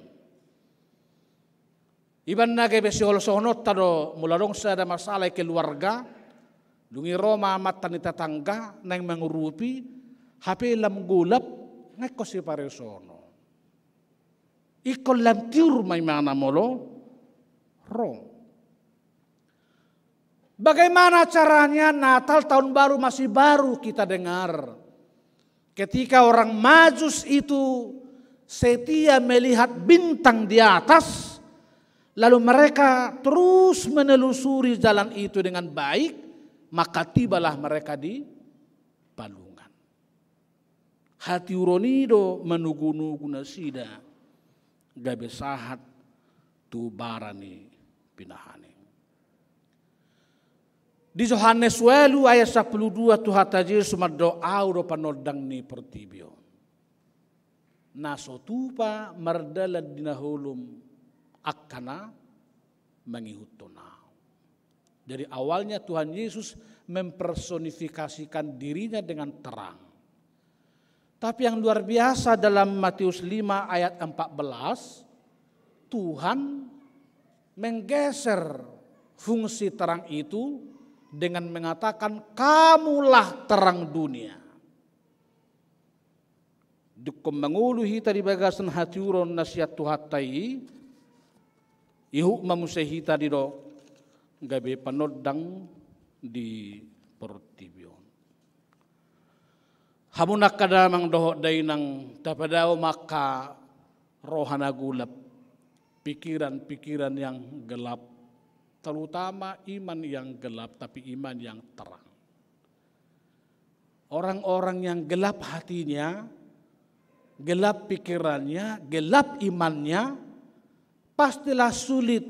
Ibaen na gabe siholsohononta do, molo adong sada masalah i keluarga, dung i ro ma amanta ni tatangga naeng mangurupi, hape lam golap, nga ingkon siparesonon. Ingkon lam tiur ma imana molo ro. Bagaimana caranya Natal, Tahun Baru masih baru kita dengar? Ketika orang Majus itu setia melihat bintang di atas, lalu mereka terus menelusuri jalan itu dengan baik, maka tibalah mereka di palungan. Hatiuron i do manugu-nugu nasida gabe sahat tu bara ni pinahan i. Di Johannes ualu ayat sampulu dua, Tuhanta Jesus mandok, Au do panondang ni portibi on. Na so tupa mardalan di na holom angka na mangihuthon Au. Jadi awalnya Tuhan Yesus mempersonifikasikan dirinya dengan terang. Tapi yang luar biasa, dalam Matius lima ayat empat belas, Tuhan menggeser fungsi terang itu dengan mengatakan, "Kamulah terang dunia." Dungkon mangolu hita di bagasan hatiuron na sian Tuhanta i, ihut ma muse hita didok gabe panondang di portibi on. Hamu angka damang dohot dainang, tapadao ma angka roha na golap, pikiran-pikiran yang gelap, terutama iman yang gelap, tapi iman yang terang. Orang-orang yang gelap hatinya, gelap pikirannya, gelap imannya, pastilah sulit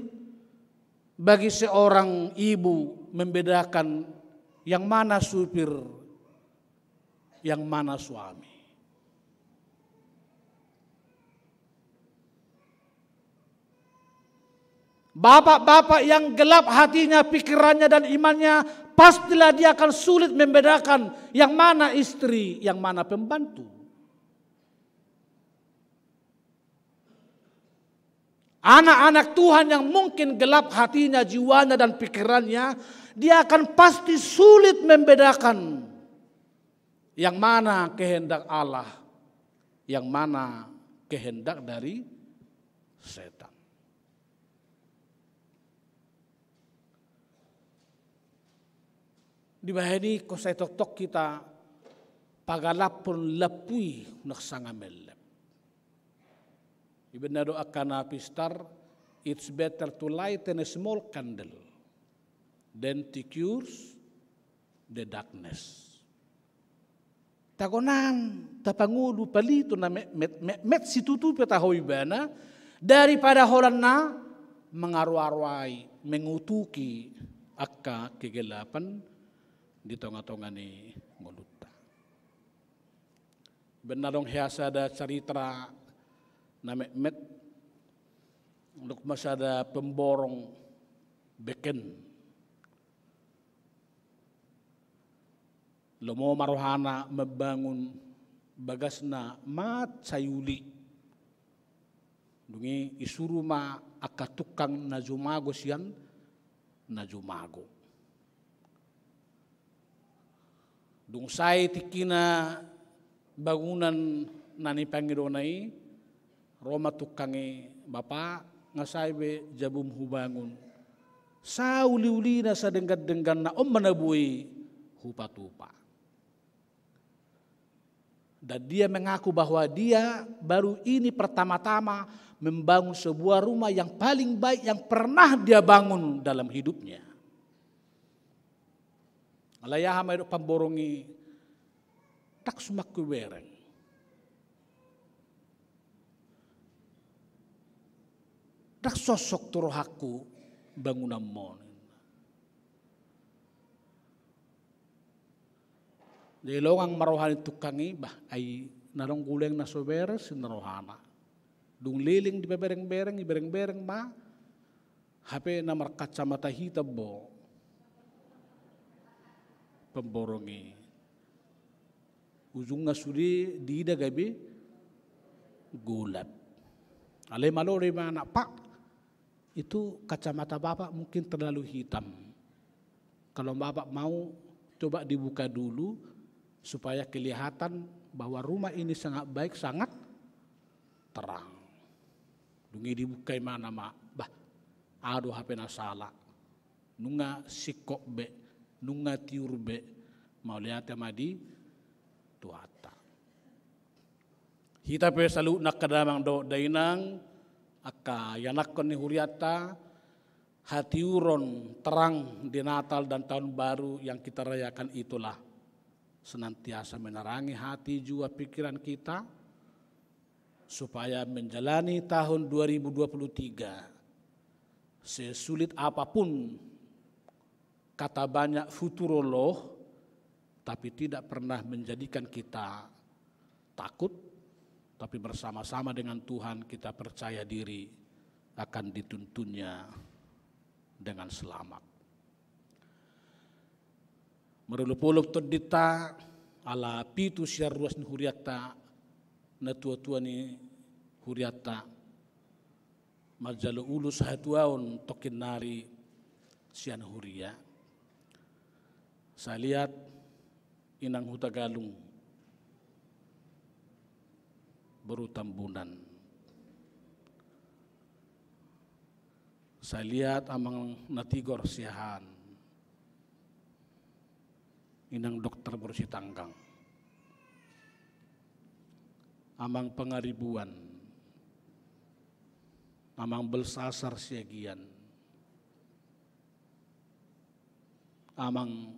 bagi seorang ibu membedakan yang mana supir, yang mana suami. Bapak-bapak yang gelap hatinya, pikirannya, dan imannya, pastilah dia akan sulit membedakan yang mana istri, yang mana pembantu. Anak-anak Tuhan yang mungkin gelap hatinya, jiwanya, dan pikirannya, dia akan pasti sulit membedakan yang mana kehendak Allah, yang mana kehendak dari setan. Dibahen i ingkon sai tongtong hita pagalaphon lampu i unang sanga mellep. Ibaen na do angka na pistar, it's better to light a small candle than to curse the darkness. Tagonan tapangolu palito na metmet, metmet situtu pe taho ibana, daripada holan na mangaroaroai, mengutuki angka kegelapan di tongatonga ni ngolunta. Ibaen na adong hea sada carita na metmet, adong ma sada pemborong beken. Lomo ma rohana mambangun bagasna mansai uli. Dung i isuru ma angka tungkang na jumago sian na jumago. Dung sae tingkina bangunan na nipangidona i, ro ma tungkang i, "Bapa, nga sae be jabum hubangun. Sauliulina, sadenggan-dengganna on ma na boi hupatupa." Dan dia mengaku bahwa dia baru ini pertama-tama membangun sebuah rumah yang paling baik yang pernah dia bangun dalam hidupnya. Alai aha ma didok pamborong i, "Ndang suman hubereng. Ndang sosok tu rohangku bangunanmon." Jadi longang ma roha ni tungkang i, bah, ai na adong guleng na so beres ninna rohana. Dung leleng dipaberengbereng, iberengbereng ma, hape na markacamata hitam do pamborong i. Ujungna sude diida gabe golap. Alai malo do ibana, "Pak, itu kacamata Bapak mungkin terlalu hitam. Kalau Bapak mau, coba dibuka dulu supaya kelihatan bahwa rumah ini sangat baik, sangat terang." Dung i dibuka ibana ma, bah, aha do hape na sala. Nunga singkop be, nunga tiur be, mauliate ma di Tuhanta. Hita pe saluhutna angka damang dohot dainang, angka ianakhon ni hurianta, hatiuron terang di Natal dan Tahun Baru yang kita rayakan itulah senantiasa menerangi hati, jiwa, pikiran kita, supaya menjalani tahun dua ribu dua puluh tiga, sesulit apapun kata banyak futuroloh, tapi tidak pernah menjadikan kita takut, tapi bersama-sama dengan Tuhan kita percaya diri akan dituntunnya dengan selamat. Marolopolop tondinta, ala pitu sian ruas ni hurianta, natuatua ni hurianta, manjalo ulos hatuaon tongkin nari sian huria. Sai liat Inang Hutagalung, boru Tambunan. Sai liat Amang Natigor Siahaan, Inang Dokter boru Sitanggang, Amang Pangaribuan, Amang Belsasar Siagian, Amang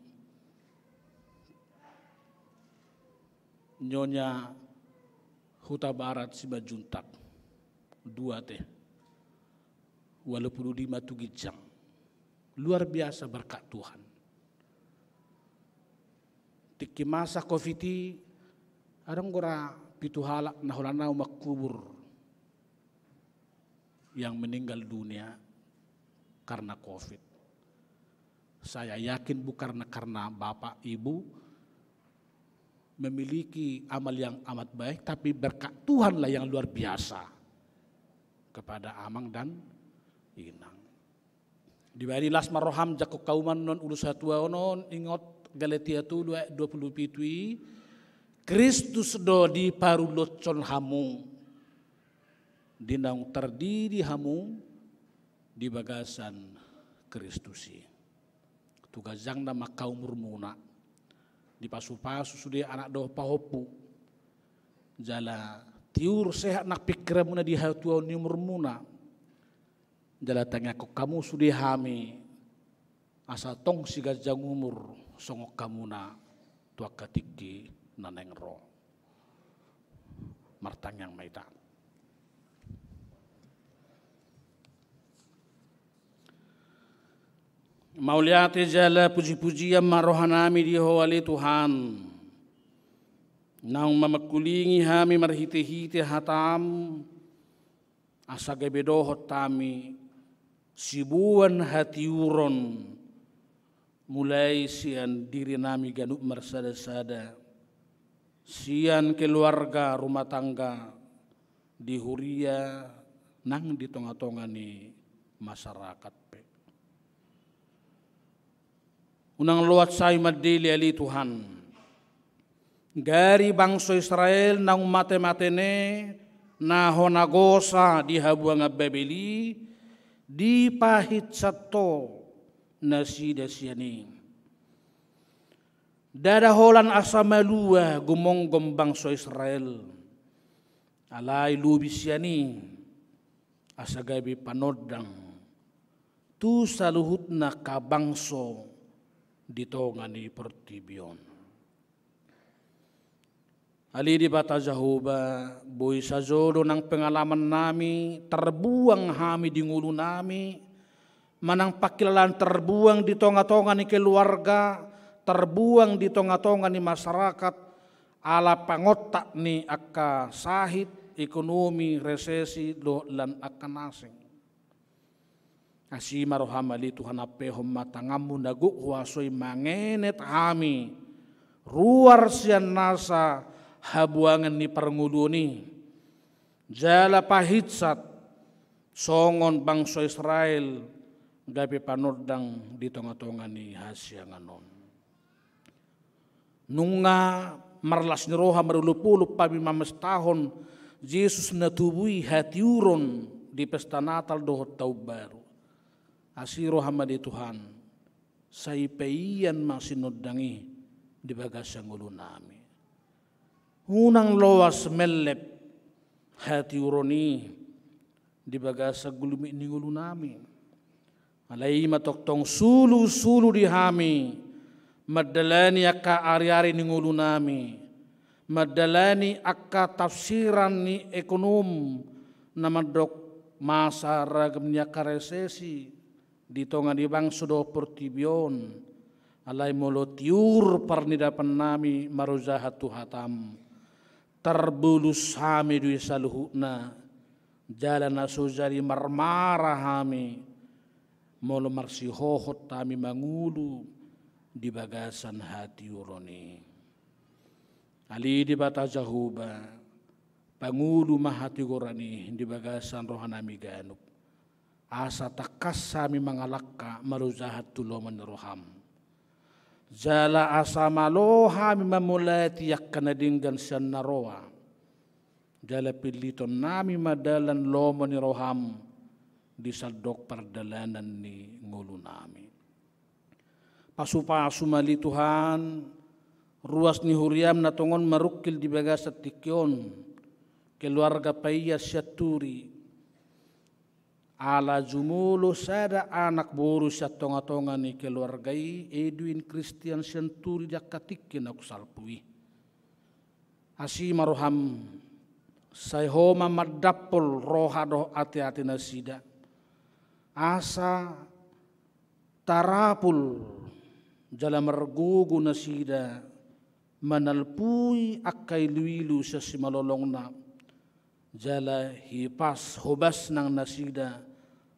Nyonya Hutabarat Simanjuntak, dua te, walu pulu lima tu ginjang. Luar biasa berkat Tuhan. Tingki masa covid i, adong gora pitu halak na holan au mangkubur yang meninggal dunia karena covid. Saya yakin bukan karena bapak ibu memiliki amal yang amat baik, tapi berkat Tuhanlah yang luar biasa kepada Amang dan Inang. Dibahen i las ma roham jangkon hamu annon ulos hatuaon on, ingot Galatia tolu ayat dua pulu pitu i, Kristus do diparulotshon hamu, di naung tardidi hamu di bagasan Kristus i. tu ganjangna ma angka umurmuna. Dipasupasu sude anak dohot pahompu. Jala tiur sehat nang pingkiranmuna di hatuaon ni umurmuna. Jala tangiangkon hamu sude hami asa tong siganjang umur songon hamuna tu angka tingki na naeng ro. Martangiang ma hita. Mauliate jala pujipujian ma rohanami di Ho ale Tuhan, naung mamangkulingi hami marhitehite hataM, asa gabe dohot hami siboan hatiuron, mulai sian dirinami ganup marsadasada, sian keluarga rumah tangga, di huria nang di tongatonga ni masarakat pe. Unang loas hami mandele ale Tuhan, gari bangso Israel naung matematene na hona gosa di habuangan Babel i, dipahinsat Ho nasida sian i. Ndada holan asa malua gumonggom bangso Israel. Alai lobi sian i asa gabe panondang tu saluhutna angka bangso di tonga ni portibi on. Ale Debata Jahowa, boi sajo do nang pengalamannami, tarbuang hami di ngolunami, manang pangkilalaan tarbuang di tongatonga ni keluarga, tarbuang di tongatonga ni masarakat, ala pangontak ni angka sahit, ekonomi, resesi, dohot lan angka na asing. Asi ma rohaM ale Tuhan, ampehon ma tanganMu na gok huaso i mangenet hami ruar sian nasa habuangan ni parngoluon i. Jala pahinsat songon bangso Israel gabe panondang di tongatonga ni hasiangan on. Nunga marlas ni roha marolopolop hami mamestahon Jesus na tubu i hatiuron di pesta Natal dohot Taon Baru. Asi rohaM ale Tuhan, sai paian ma sinondang i di bagasan ngolunami. Unang loas mellep hatiuron i di bagasan gulmit ni ngolunami. Alai i ma tongtong sulusulu di hami mandalani angka ariari ni ngolunami, mandalani angka tafsiran ni ekonom na mandok masa ragam ni angka resesi di tonga ni bangso dohot portibi on. Alai molo tiur parnidapannami marojahan tu hataM, tarbolus hami do i saluhutna, jala na so jadi marmara hami molo marsihohot hami mangolu di bagasan hatiuron i. Ale Debata Jahowa, pangolu ma hatigoran i di bagasan rohanami ganup, asa tangkas hami mangalangka marojahan tu lomo ni rohaM. Jala asa malo hami mamolati angka na denggan sian na roa. Jala pillitonnami ma dalan lomo ni rohaM di sandok pardalanan ni ngolunami. Pasupasu ma ale Tuhan ruas ni huriaM na tongon marungkil di bagasan tingki on, keluarga Paias Sianturi. Ala jumolo sada anak boru sian tongatonga ni keluarga i, Edwin Christian Sianturi, di angka tingki na salpu i. Asi ma rohaM, sai Ho ma mandampol roha dohot ateate nasida, asa tarapul jala margogo nasida manalpui angka iluilu sian simalolongna, jala hipas hobas nang nasida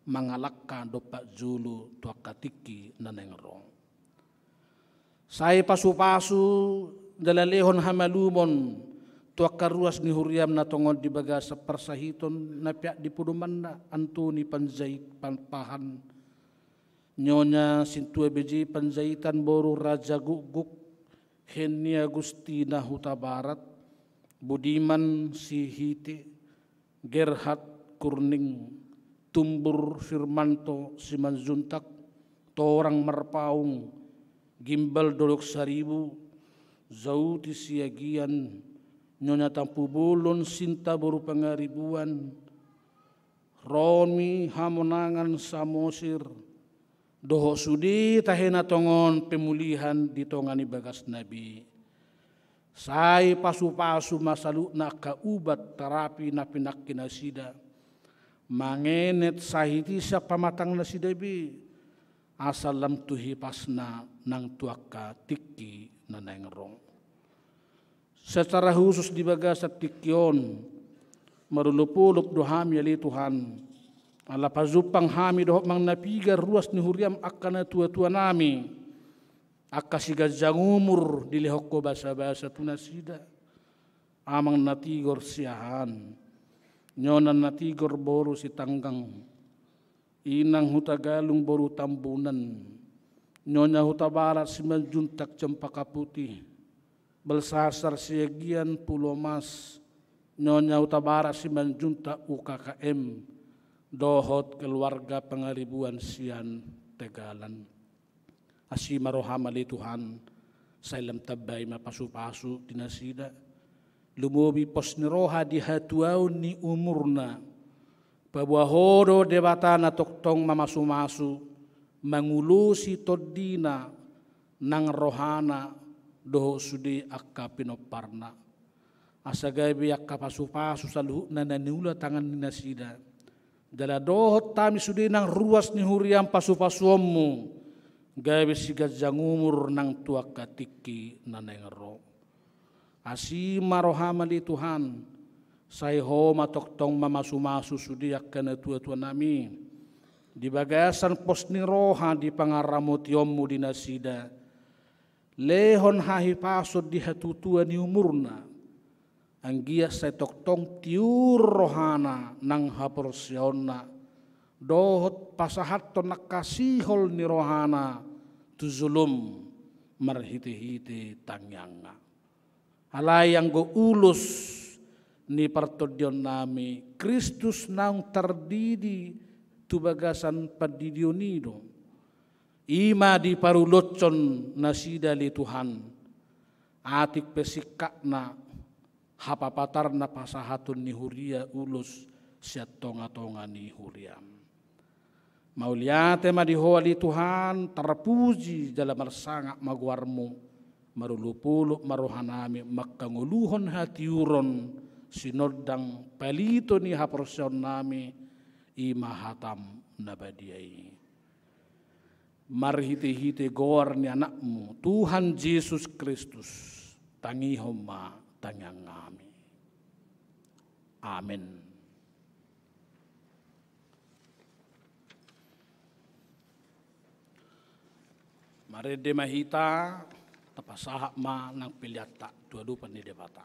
mangalangka dompak jolo tu angka tingki na naeng ro. Sai pasupasu jala lehon hamalumon tu angka ruas ni huriaM na tongon di bagasan parsahiton na peak di podomanna, Antoni Panjait Pan-, Pahan, Nyonya Sintua B J Panjaitan boru Raja Gukguk, Henny Agustina Hutabarat, Budiman Sihite, Gerhard Kurning, Tumbur Firmanto Simanjuntak, Torang Marpaung, Gimbal Dolok Saribu, Jauti Siagian, Nyonya Tampubolon Sinta boru Pangaribuan, Romi Hamonangan Samosir, dohot sude tahe na tongon pemulihan di tonga ni bagasna be. Sai pasupasu ma saluhutna angka ubat tarapi na pinangki nasida, mangenet sahit i sian pamatang nasida be, asa lam tu hipasna nang tu angka tingki na naeng ro. Secara khusus di bagasan tingki on, marolopolop do hami ale Tuhan, ala pajumpang hami dohot manang na piga ruas ni huriam angka natuatua nami, angka siganjang umur dilehon Ho basabasa tu nasida. Amang Natigor Siahaan, Nyonya Natigor boru Sitanggang, Inang Hutagalung boru Tambunan, Nyonya Hutabarat Simanjuntak Cempaka Putih, Belsasar Siagian Pulomas, Nyonya Hutabarat Simanjuntak U K K M, dohot keluarga Pangaribuan sian Tegalan. Asi ma roham ale Tuhan, sai lam tambai ma pasupasu di nasida. Lumobi pos ni roha di hatuaon ni umurna. Paboa Ho do Debata na tongtong mamasumasu, mangulosi tondina, nang rohana, dohot sude angka pinomparna. Asa gabe angka pasupasu saluhutna na niula tangan ni nasida. Jala dohot hami sude nang ruas ni huriam pasupasuonmu, gabe siganjang umur nang tu angka tingki na naeng ro. Asi ma roham ale Tuhan, sai Ho ma tongtong mamasumasu sude angka natuatua nami. Di bagasan pos ni roha di pangaramotionmu di nasida, lehon hahipason di hatutuaon ni umurna, anggiat sai tongtong tiur rohana nang haporseaonna, dohot pasahathon angka sihol ni rohana tu jolom marhitehite tangiangna. Alai anggo ulos ni partondionnami, Kristus naung tardidi tu bagasan pandidion i do. I ma diparulothon nasida ale Tuhan, atik pe singkatna, hapapatarna pasahaton ni huria ulos sian tongatonga ni huriam. Mauliate ma di Ho ale Tuhan, tarpuji jala marsangap ma goarmu, marolopolop ma rohanami mangkangoluhon hatiuron sinondang palito ni haporseaonnami, i ma hatam na badia i. Marhitehite goar ni Anakmu, Tuhan Jesus Kristus, tangihon ma tangiangnami. Amen. Marende ma hita, tapasahat ma nang peleanta tu adopan ni Debata.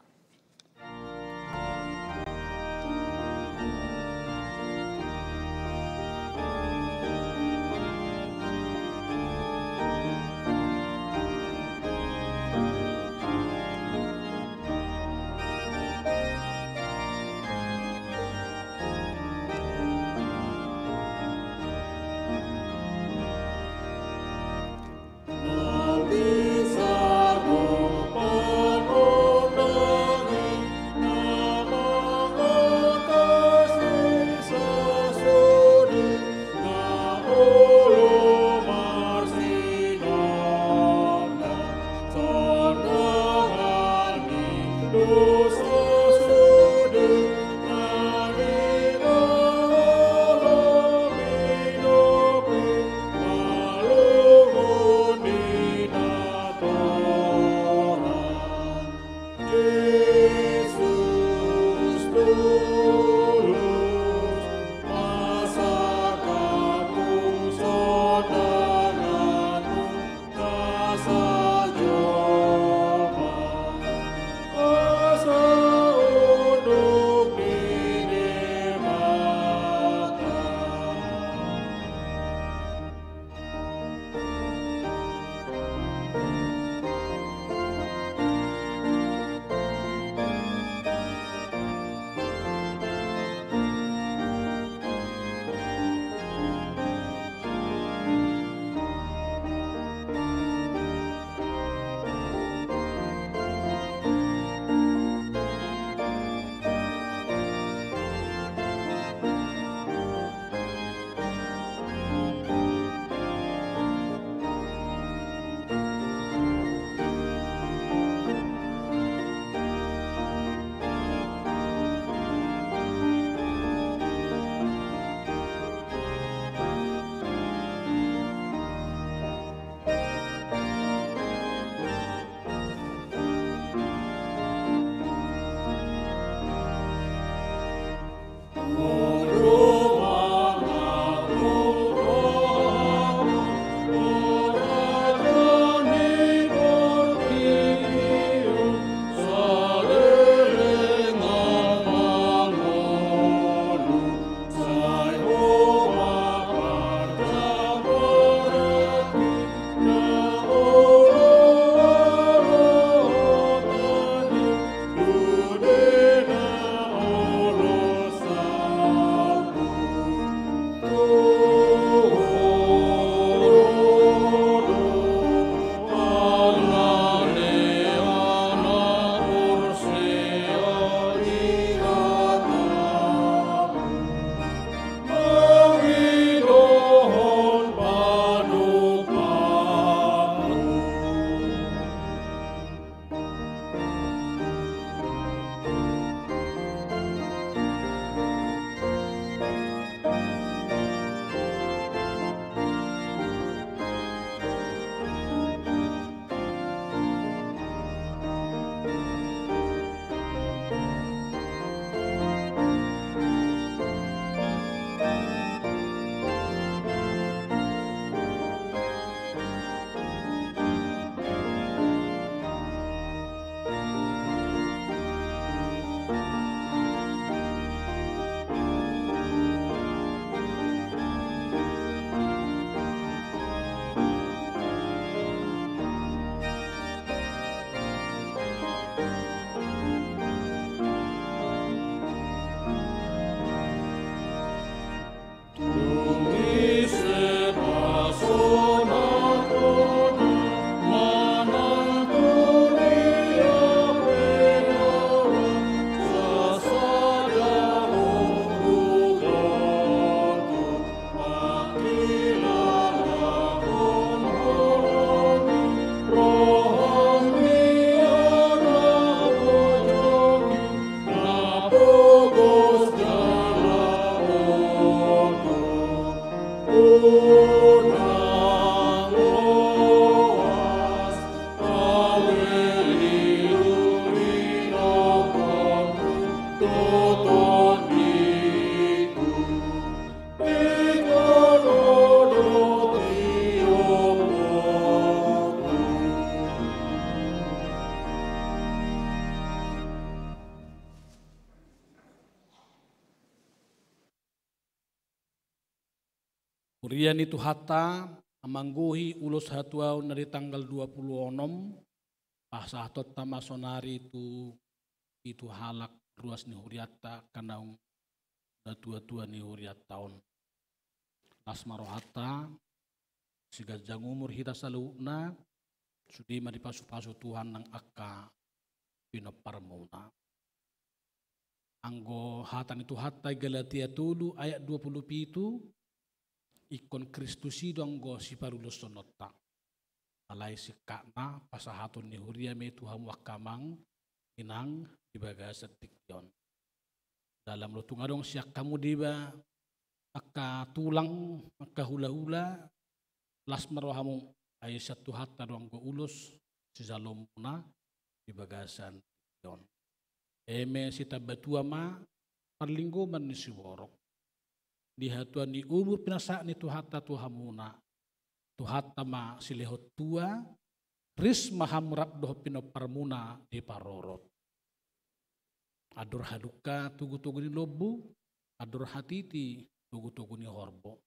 Huria ni Tuhanta, manggohi ulos hatuaon na di tanggal dua pulu onom, pasahatonta ma sonari tu pitu halak ruas ni hurianta, angka naung natuatua ni hurianta on. Las ma rohanta, sai ganjang umur hita saluhutna, sude ma dipasupasu Tuhan nang angka pinomparmuna. Anggo hata ni Tuhanta i Galatia tolu ayat dua pulu pitu, ingkon Kristus i do anggo siparulosononta. Alai singkatna, pasahaton ni huria ma i tu hamu angka amang inang di bagasan tingki on. Jala molo tung adong sian hamu deba angka tulang, angka hulahula, las ma rohamu, ai sian Tuhanta do anggo ulos sijaloonmuna di bagasan tingki on. Eme sitambatua ma parlinggoman ni siborok. Di hatuaon ni umur pinasahat ni Tuhanta tu hamuna, Tuhanta ma silehon tua, ris ma hamu rap dohot pinomparmuna diparorot. Andor halumpang togutogu ni lombu, andor hatiti togutogu ni horbo.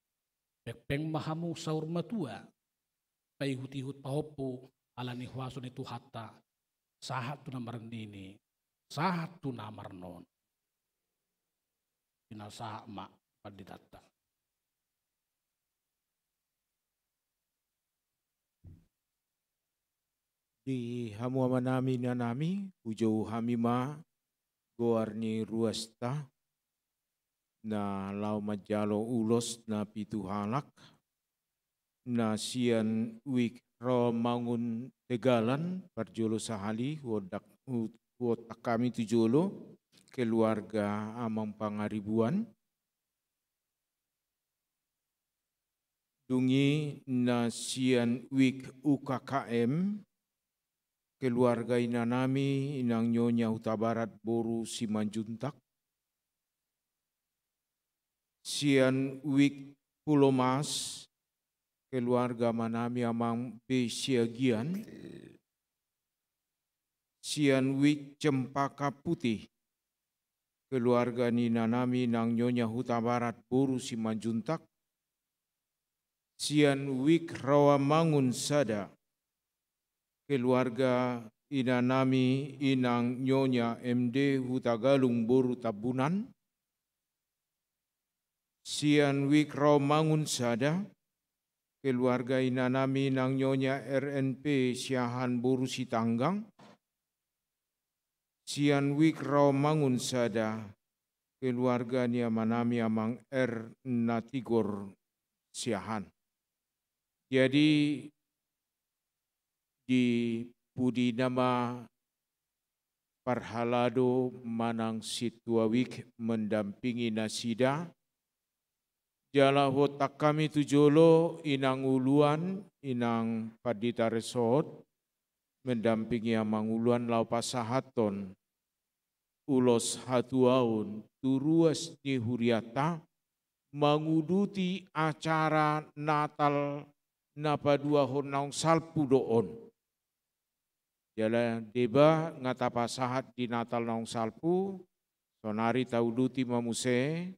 Pengpeng ma hamu saur matua, paihutihut pahompu ala ni huaso ni Tuhanta, sahat tu na marnini, sahat tu na marnono. Pinasahat ma panditanta. Di hamu amanami inanami, hujou hami ma goar ni ruasta, na laho manjalo ulos na pitu halak, na sian Wijk Rawamangun Tegalan, parjolo sahali, huontak, hu-, huontak hami tu jolo, keluarga Amang Pangaribuan. Dung i na sian Wijk U K K M, keluarga inanami inang Nyonya Hutabarat boru Simanjuntak. Sian Wijk Pulomas, keluarga amanami Amang B Siagian. Sian Wijk Cempaka Putih, keluarga ni inanami nang Nyonya Hutabarat boru Simanjuntak. Sian Wijk Rawamangun Sada, keluarga inanami inang Nyonya M D Hutagalung boru Tambunan. Sian Wijk Rawamangun Sada, keluarga inanami nang Nyonya R N P Siahaan boru Sitanggang. Sian Wijk Rawamangun Sada, keluarga ni amanami Amang R Natigor Siahaan. Jadi, di pudi nama parhalado manang sintua Wijk mendampingi nasida. Jala huontak hami tu jolo inang uluan, inang pandita resort, mendampingi amang uluan laho pasahathon ulos hatuaon tu ruas ni hurianta, manguduti acara Natal na paduahon naung salpu do on. Jala deba nga tapasahat di Natal naung salpu, sonari tauduti ma muse.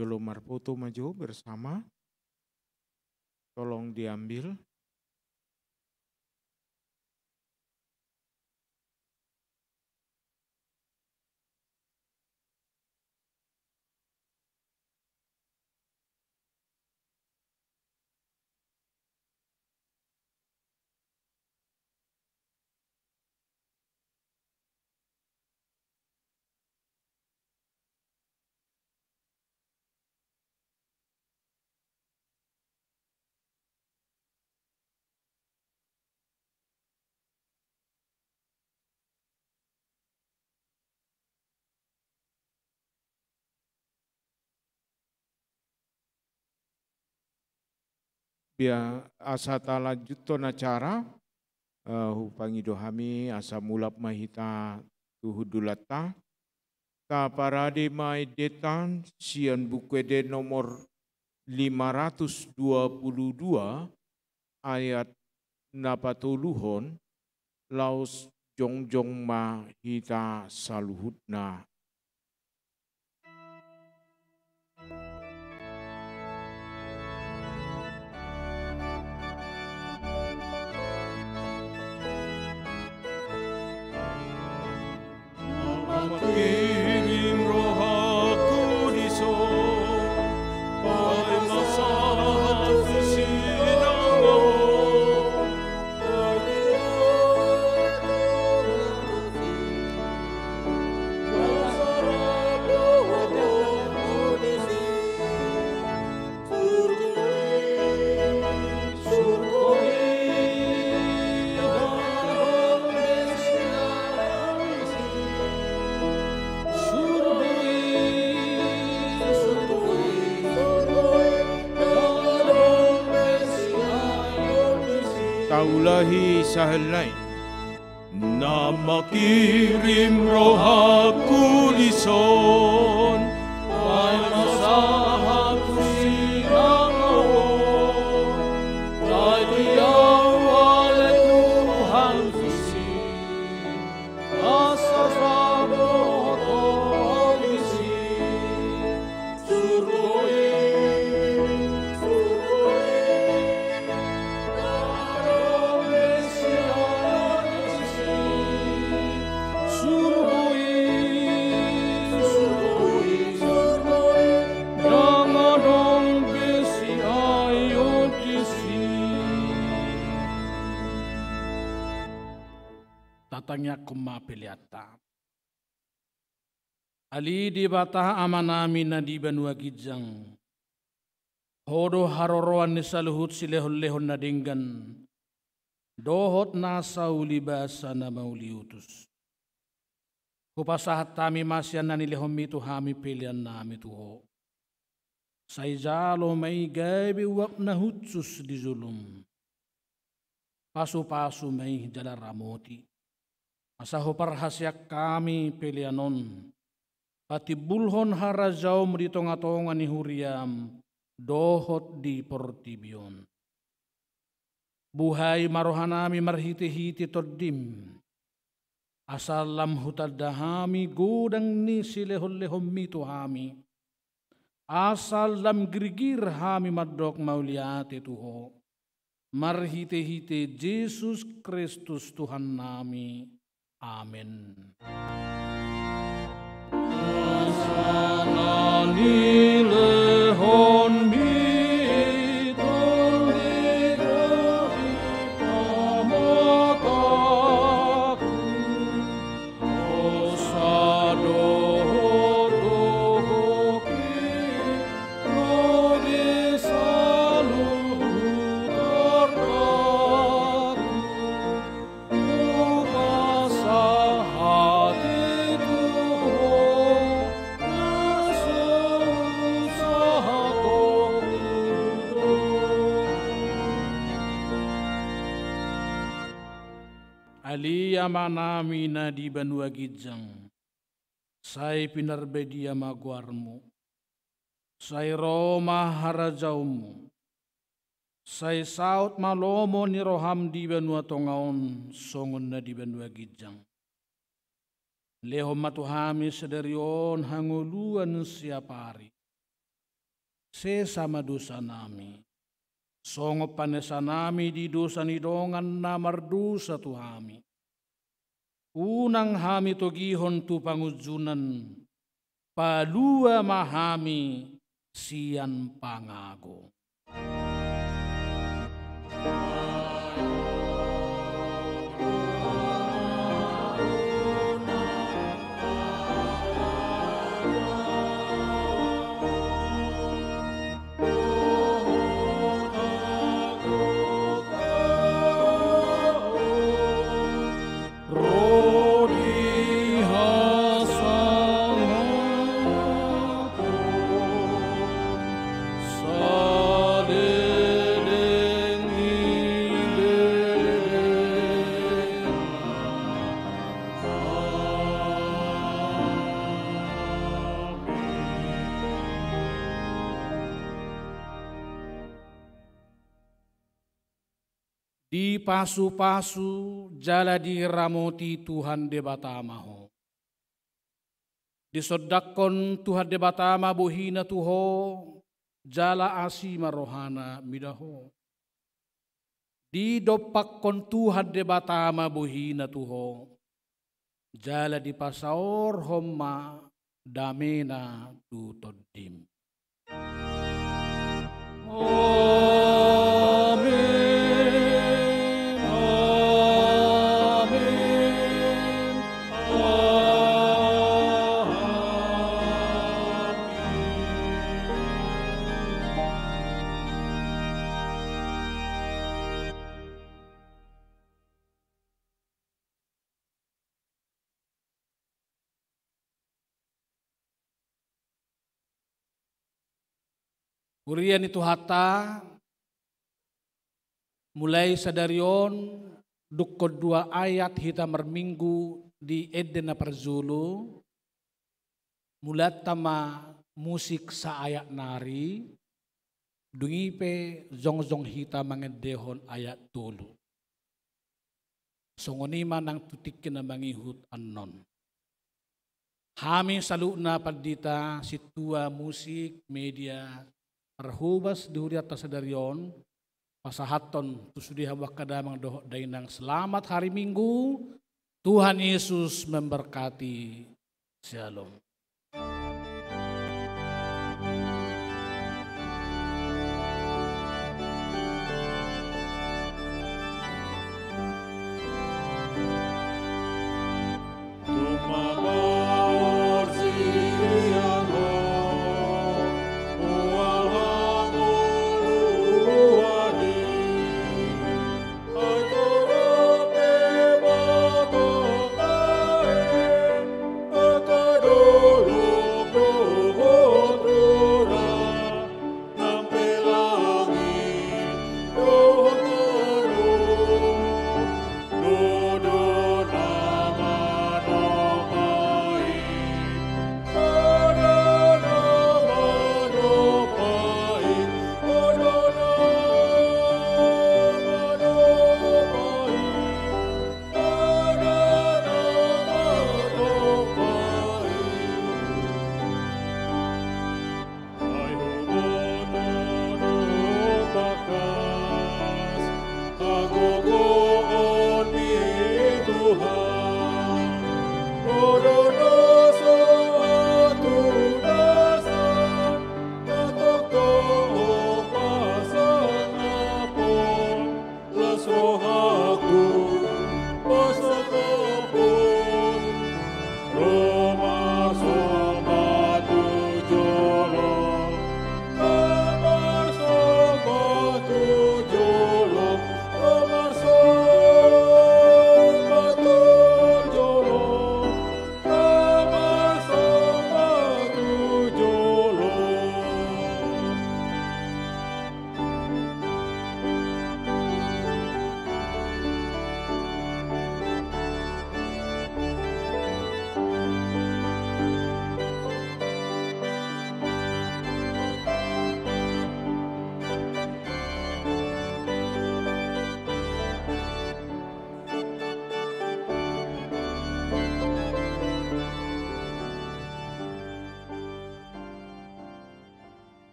Jolo marfoto ma jo bersama. Tolong diambil. Bia asa talanjuthon acara, eh, hupangido hami asa mulak ma hita tu hundulanta. Taparade ma endenta sian Buku Ende nomor lima ratus dua puluh dua, ayat na patoluhon, laos jongjong ma hita saluhutna. Mangkirim rohangku dison, paima sahat tu sinangkaon. Taulahi sahalna i. Na mangkirim rohangku dison, paima sahat tu sinangkaon. Taidi ahu ale Tuhan tusi, asa saboto disi. Tatangiangkon ma peleanta. Ale Debata Amanami na di banua ginjang, Ho do haroroan ni saluhut silehonlehon na denggan dohot nasa uli basa na mauliutus. Hupasahat hami ma sian na nilehonmi tu hami peleannami tu Ho. Sai jalo ma i gabe uap na hushus di jolom. Pasupasu ma i jala ramoti, asa huparhaseang hami pelean on patimbulhon harajaonmu di tongatonga ni huriam dohot di portibi on. Buhai ma rohanami marhitehite Tondim, asa lam hutanda hami godang ni silehonlehonmi tu hami, asa lam girgir hami mandok mauliate tu Ho, marhitehite Jesus Kristus Tuhannami. Amen. Ale Amanami na di banua ginjang, sai pinarbadia ma goarmu. Sai ro ma harajaonmu. Sai saut ma lomo ni roham di banua tonga on songon na di banua ginjang. Lehon ma tu hami sadari on hangoluan siapari. sesa ma dosanami, songon panesanami di dosa ni dongan na mardosa tu hami. Unang hami togihon tu pangunjunan, palua ma hami sian pangago. Dipasupasu jala diramoti Tuhan Debata ma ho. Disondangkon Tuhan Debata ma bohina tu ho, jala asi ma rohana mida ho. Didompakkon Tuhan Debata ma bohina tu ho, jala dipasaorhon ma damena tu tondim. Amen, amen, amen. Huria ni Tuhanta, mulai sadari on, dungkon dua ayat hita marminggu di ende na parjolo, mulanta ma musik saayat nari, dung i pe jongjong hita mangendehon ayat tolu. Songon i ma nang tu tingki na mangihut annon. Hami saluhutna pandita, sintua, musik, media, parhobas di hurianta sadari on, pasahathon tu sude hamu angka damang dohot dainang selamat hari Minggu, Tuhan Yesus memberkati. Shalom.